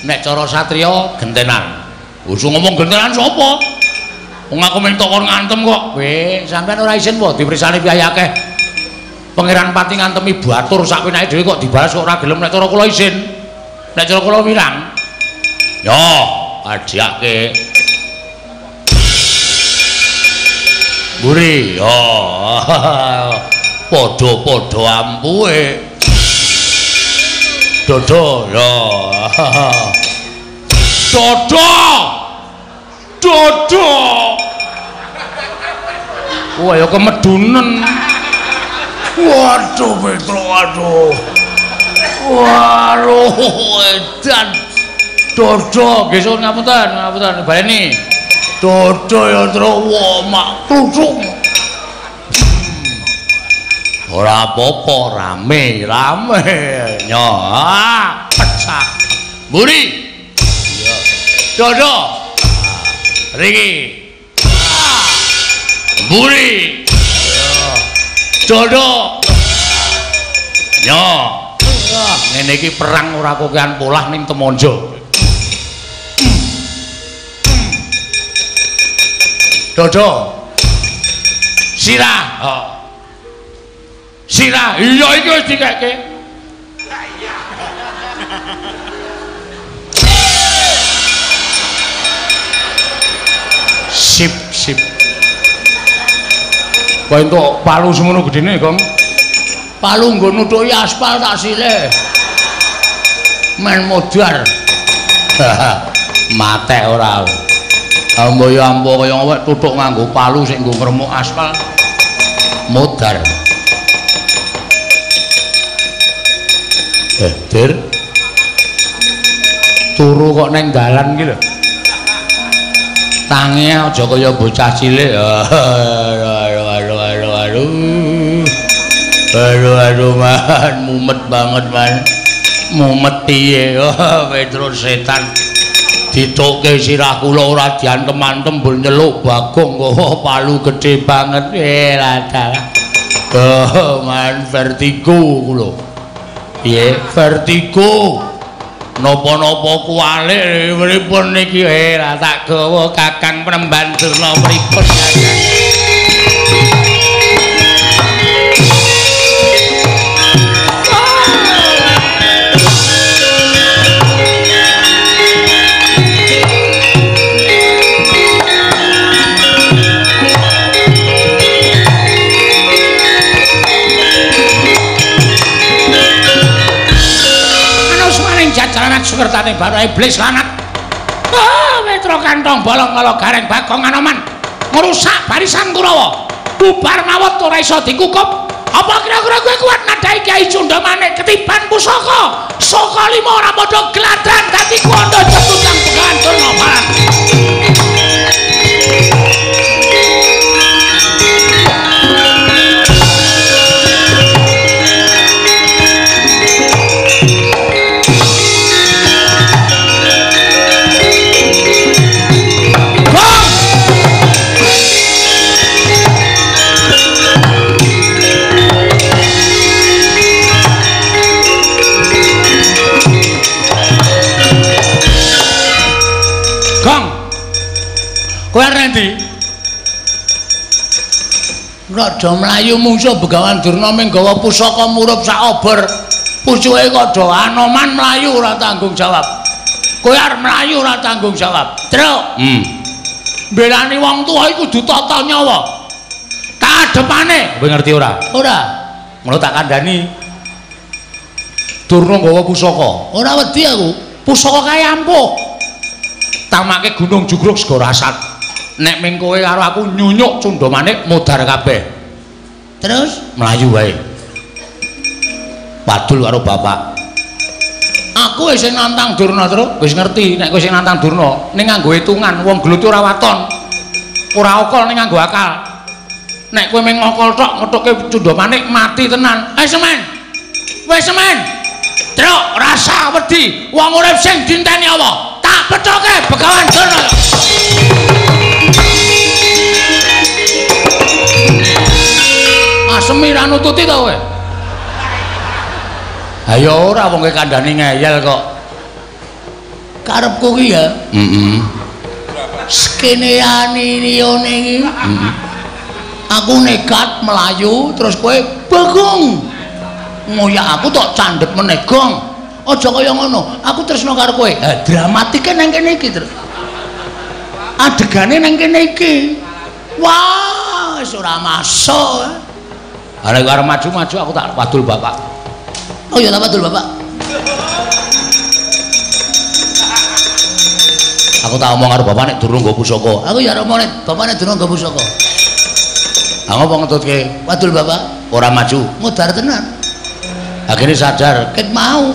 Nek cara satriya gentenan. Usung ngomong gentenan sapa? Wong aku minta kon ngantem kok. Weh, sampean ora isin po dipersani piyai akeh. Pangeran Pati ngantemi batur sak penake dhewe kok dibalas kok ora gelem. Nek cara kula isin. Nek cara kula wirang. Yo, ajake. Mburi, yo. Padha-padha ampuhe. Dodo, yo. Dodo. Dodo. Wah, ya kemedunen. Waduh, Petro, aduh. Waduh, edan. Dodo, nggih suwun ngapunten, ngapunten. Baleni. Dodo ya, Tru. Wah, mak kluthuk. Ora apa-apa, rame, rame. Nyo, pecah. Mburi. Iya. Dodo. Riki. Mburi. Iya. Dodo. Nyo. Ngene iki perang ora kokean polah ning Temonjo. Dodo. Sirah. Oh. Sirah. Iya iki wis dikeke. Sip, sip. Kok entuk palu semono gedene, Gong? Palu nggo nutuki aspal tak silih. Men modar. Matek ora. Ambo ya ambo kaya awake tutuk nganggo palu sing nggo ngremuk aspal. Modar. Dir. Turu kok neng dalan iki lho. Tangi aja kaya bocah cilik. Aduh aduh aduh aduh. Aduh aduh man, mumet banget man. Mumet piye? Oh, Petro setan. Ditokke sirah kula ora diantem-antem mbur nyeluk Bagong kok palu gedhe banget. Lah dalah. Oh, man vertigo kula. Piye? Vertigo. Napa-napa kuwalik pripun niki? Lah tak gawa Kakang Penemban Durna pripun Kakang. Sukertane baru iblis lanat. Ah, Petro kantong bolong kala Gareng Bagong Anoman ngrusak barisan Kurawa. Bubar mawon ora iso dikukup. Apa kira-kira kowe kuat nadhahi Kyai Cundamane ketiban pusaka? Saka lima ora padha gladran dadi kuwanda cetutang Begawan Durna Balan. Kowe arep endi? Raja mlayu mungsuh Begawan Durna ming gawa pusaka murup sak obor. Pucuke kada Anoman mlayu ora tanggung jawab. Kowe arep mlayu ora tanggung jawab. Truk. Mbelani wong tuwa iku kudu tata nyawa. Kadepane, kowe ngerti ora? Ora. Ngono tak kandhani. Durna nggawa pusaka. Ora wedi aku. Pusaka kae ampuh. Tamake Gunung Jugruk Segara Asat. Nek ming kowe karo aku nyunyuk Cundamanik modar kabeh. Terus mlayu wae. Padul karo bapak. Aku wis sing nantang Durna, Truk. Wis ngerti nek kowe sing nantang Durna, ning nganggo hitungan wong gelut ora waton. Ora okol ning nganggo akal. Nek kowe mung ngokol tok ngethuke Cundamanik mati tenan. Ayo semen. Wis semen. Truk rasa wedi wong urip sing dinteni apa? Tak pethoke Begawan Durna. Asemi ra nututi to kowe? Ha ya ora wong kowe kandhani ngeyel kok. Karepku ki ya. Heeh. Skeneane liyane iki. Heeh. Aku nekat melayu terus kowe Bagong. Ngoyak aku tok candhet meneh gong. Aja kaya ngono. Aku tresno karo kowe. Ha dramatike nang kene iki, Truk. Adegane nang kene iki. Wah, wis ora masuk. Ha nek arep maju-maju aku tak wadul bapak. Oh iya tak wadul bapak. Aku tak omong karo bapak nek durung nggo pusaka. Aku ya omong nek bapak nek durung nggo pusaka. Ha ngopo ngetutke? Wadul bapak, ora maju, modar tenan. Akhirnya sadar, ket mau.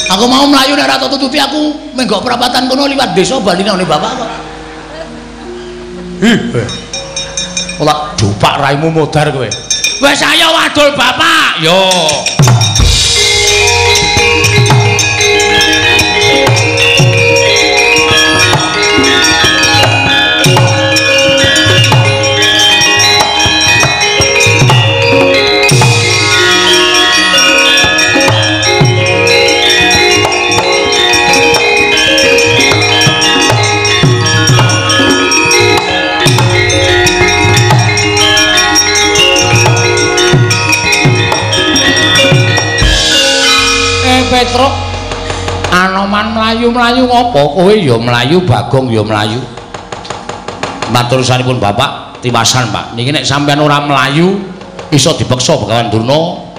Aku mau mlayu nek ora tututi aku menggok perapatan kono liwat desa bali nang bapak kok. Ih. Ora dupak raimu modar kowe. Wis ayo wadul bapak. Yo. Petruk Anoman mlayu-mlayu ngopo kowe ya mlayu Bagong ya mlayu. Matur sanipun bapak tiwasan Pak niki nek sampean ora mlayu iso dipeksa Begawan Durna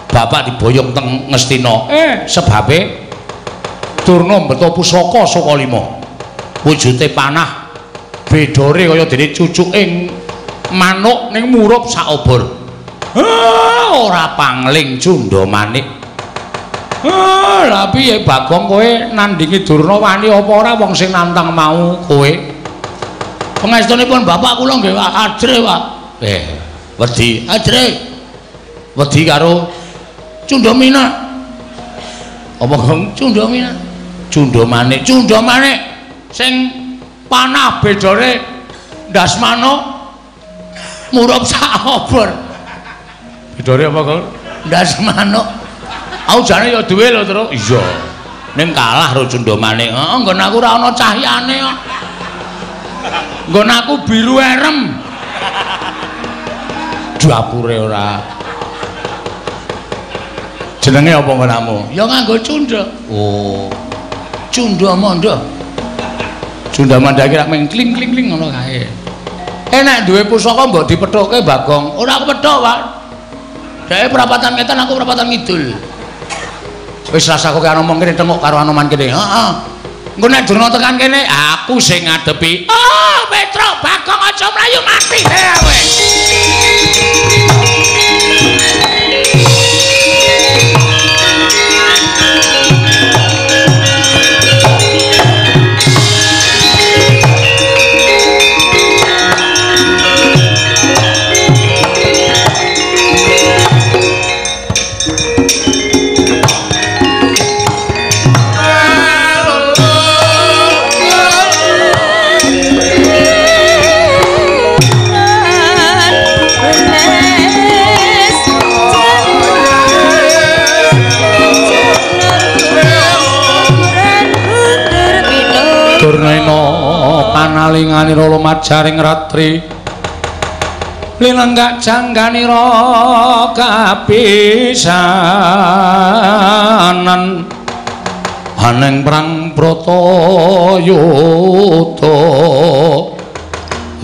bapak diboyong teng Ngastina. Sebabe Durna mbeto pusaka saka lima wujude panah bedore kaya dene cucuke manuk ning murup sak obor. Ora pangling Cundamanik. Lah piye Bagong kowe nandingi Durna wani apa ora wong sing nantang mau kowe? Pangestunipun bapak kula nggih ajre, Pak. Wedi ajre. Wedi karo Cundamina. Apa Gong? Cundamina. Cundamanik, Cundamanik sing panah bedore ndas manuk murup sak obor. Bedore apa, Gong? Ndas manuk. Aku jane ya duwe lho, Truk. Iya. Ning kalah karo Cundamanik. Heeh, nggon aku ora ana cahyane kok. Nggon aku biru erem. Dapure ora. Jenenge apa nggonamu? Ya nganggo cunda. Oh. Cunda manda. Cunda manda iki rak mung kling-kling-kling ngono kae. Nek duwe pusaka mbok dipethuke Bagong. Ora aku pethuk, Pak. Dheke perapatan ngetan aku perapatan ngidul. Wis rasa kowe ngomong kene tengok karo Anoman kene. Heeh. Engko nek Durna tekan kene, aku sing ngadepi. Oh, Petruk Bagong aja mlayu mati kowe. Durnaena panalinganira lumajaring ratri linenggak jangganira kapisanan aneng prang Bratayuda.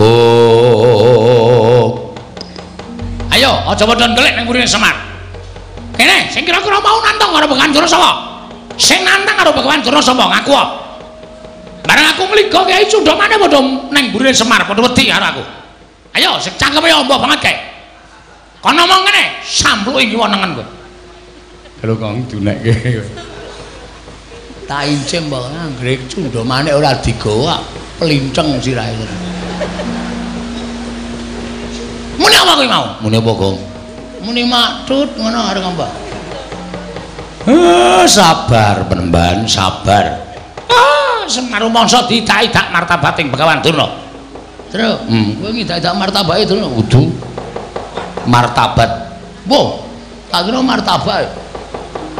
Oh. Ayo, aja padha ndelik ning mburine Semar. Kene, sing kira-kira mau nantang karo Begawan Durna sapa? Sing nantang karo Begawan Durna sapa? Ngaku. Bareng aku ngliga Kyai Cundamane padha ning mburine Semar, padha wedi karo aku. Ayo, sing cangkeme amba banget kae. Kono omong ngene, sampluke kiwa nengen kowe. Lho kok dunekke. Tak incim mbok anggere Cundamane ora digawa, plinceng sirahe. Muni apa kowe mau? Muni apa, Gong? Muni maktut ngono arep ngomong. Sabar Penemban, sabar. Ah, Semar rumangsa diidak-idak martabating Begawan Durna. Terus, kowe ngidak-idak martabake Durna kudu martabat. Wo, tak kira martabak.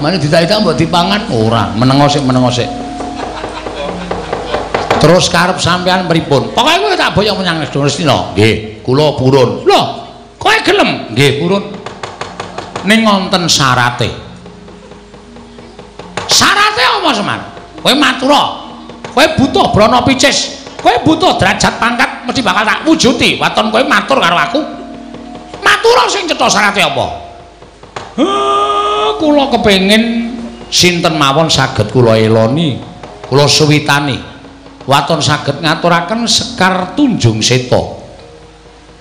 Mane diidak-idak mbok dipangan ora, menengo sik, menengo sik. Terus karep sampean pripun? Pokoke kowe tak boyong menyang Ngastina. Nggih, kula purun. Lho, kowe gelem? Nggih, purun. Ning wonten syarate. Syarate apa, Semar? Kowe matura. Kowe butuh brana picis. Kowe butuh derajat pangkat mesti bakal tak wujuti. Waton kowe matur karo aku. Matura sing cetha syarate apa? Kula kepengin sinten mawon saged kula eloni, kula suwitani. Waton saged ngaturaken Sekar Tunjung Seta.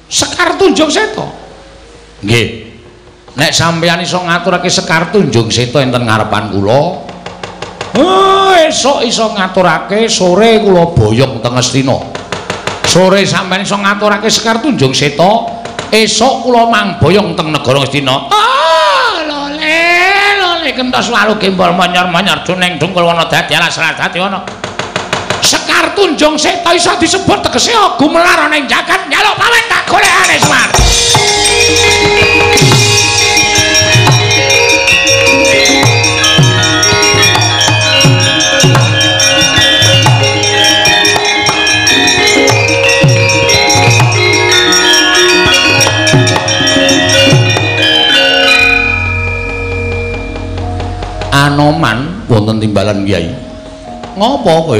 Sekar Tunjung Seta? Nggih. Nek sampeyan iso ngaturake Sekar Tunjung Seta enten ngarepan kula, esuk iso ngaturake, sore kula boyong teng Ngastina. Sore sampeyan iso ngaturake Sekar Tunjung Seta, esuk kula mangboyong teng negara Ngastina. Ah, lole, lole kentos walu gembol monyor-monyor juneng dungkul wana dadi alas dadi ana. Sekar Tunjung Seta iso disebut tegese gumelar ana ing jagat njaluk pawet tak golekane Semar. Anoman wonten timbalan Kyai. Ngopo kowe?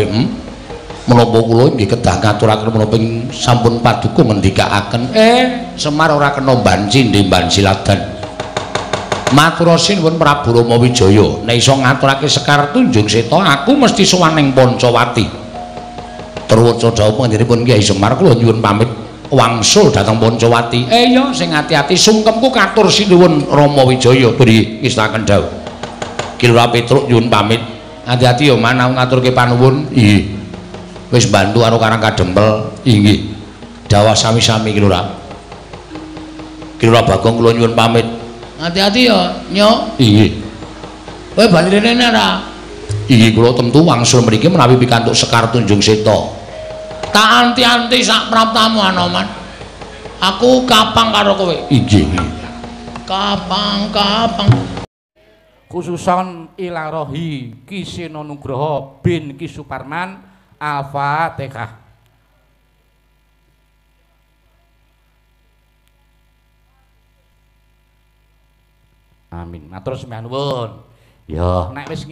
Menapa kula nggih kedah ngaturaken menapa sampun paduka ngendikaaken Semar ora kena banci ndemban siladan. Matur sinuwun Prabu Rama Wijaya, nek iso ngaturake Sekar Tunjung Seta aku mesti sowan ning Pancawati. Truwaca dawuh panjenenganipun Kyai Semar kula nyuwun pamit wangsul dhateng Pancawati. Iya sing ati-ati sungkemku katur sinuwun Rama Wijaya beri ngestaken dawuh. Ki Lurah Petruk nyuwun pamit. Ati-ati ya man aku ngaturke panuwun. Nggih. Wis bantu karo Karang Kadempel. Inggih. Dawah sami-sami Ki Lurah. Ki Lurah Bagong kula nyuwun pamit. Ati-ati ya, Nyok. Inggih. Kowe bali rene ora? Inggih kula tentu wangsul mriki menawi pikantuk Sekar Tunjung Seta. Tak anti-anti sak praptamu Anoman. Aku kapang karo kowe. Inggih. Kapang-kapang. Khususon ilarohi Ki Seno Nugroho bin Ki Suparman. Al-Fatihah. Amin. Matur sembah nuwun. Ya, nek wis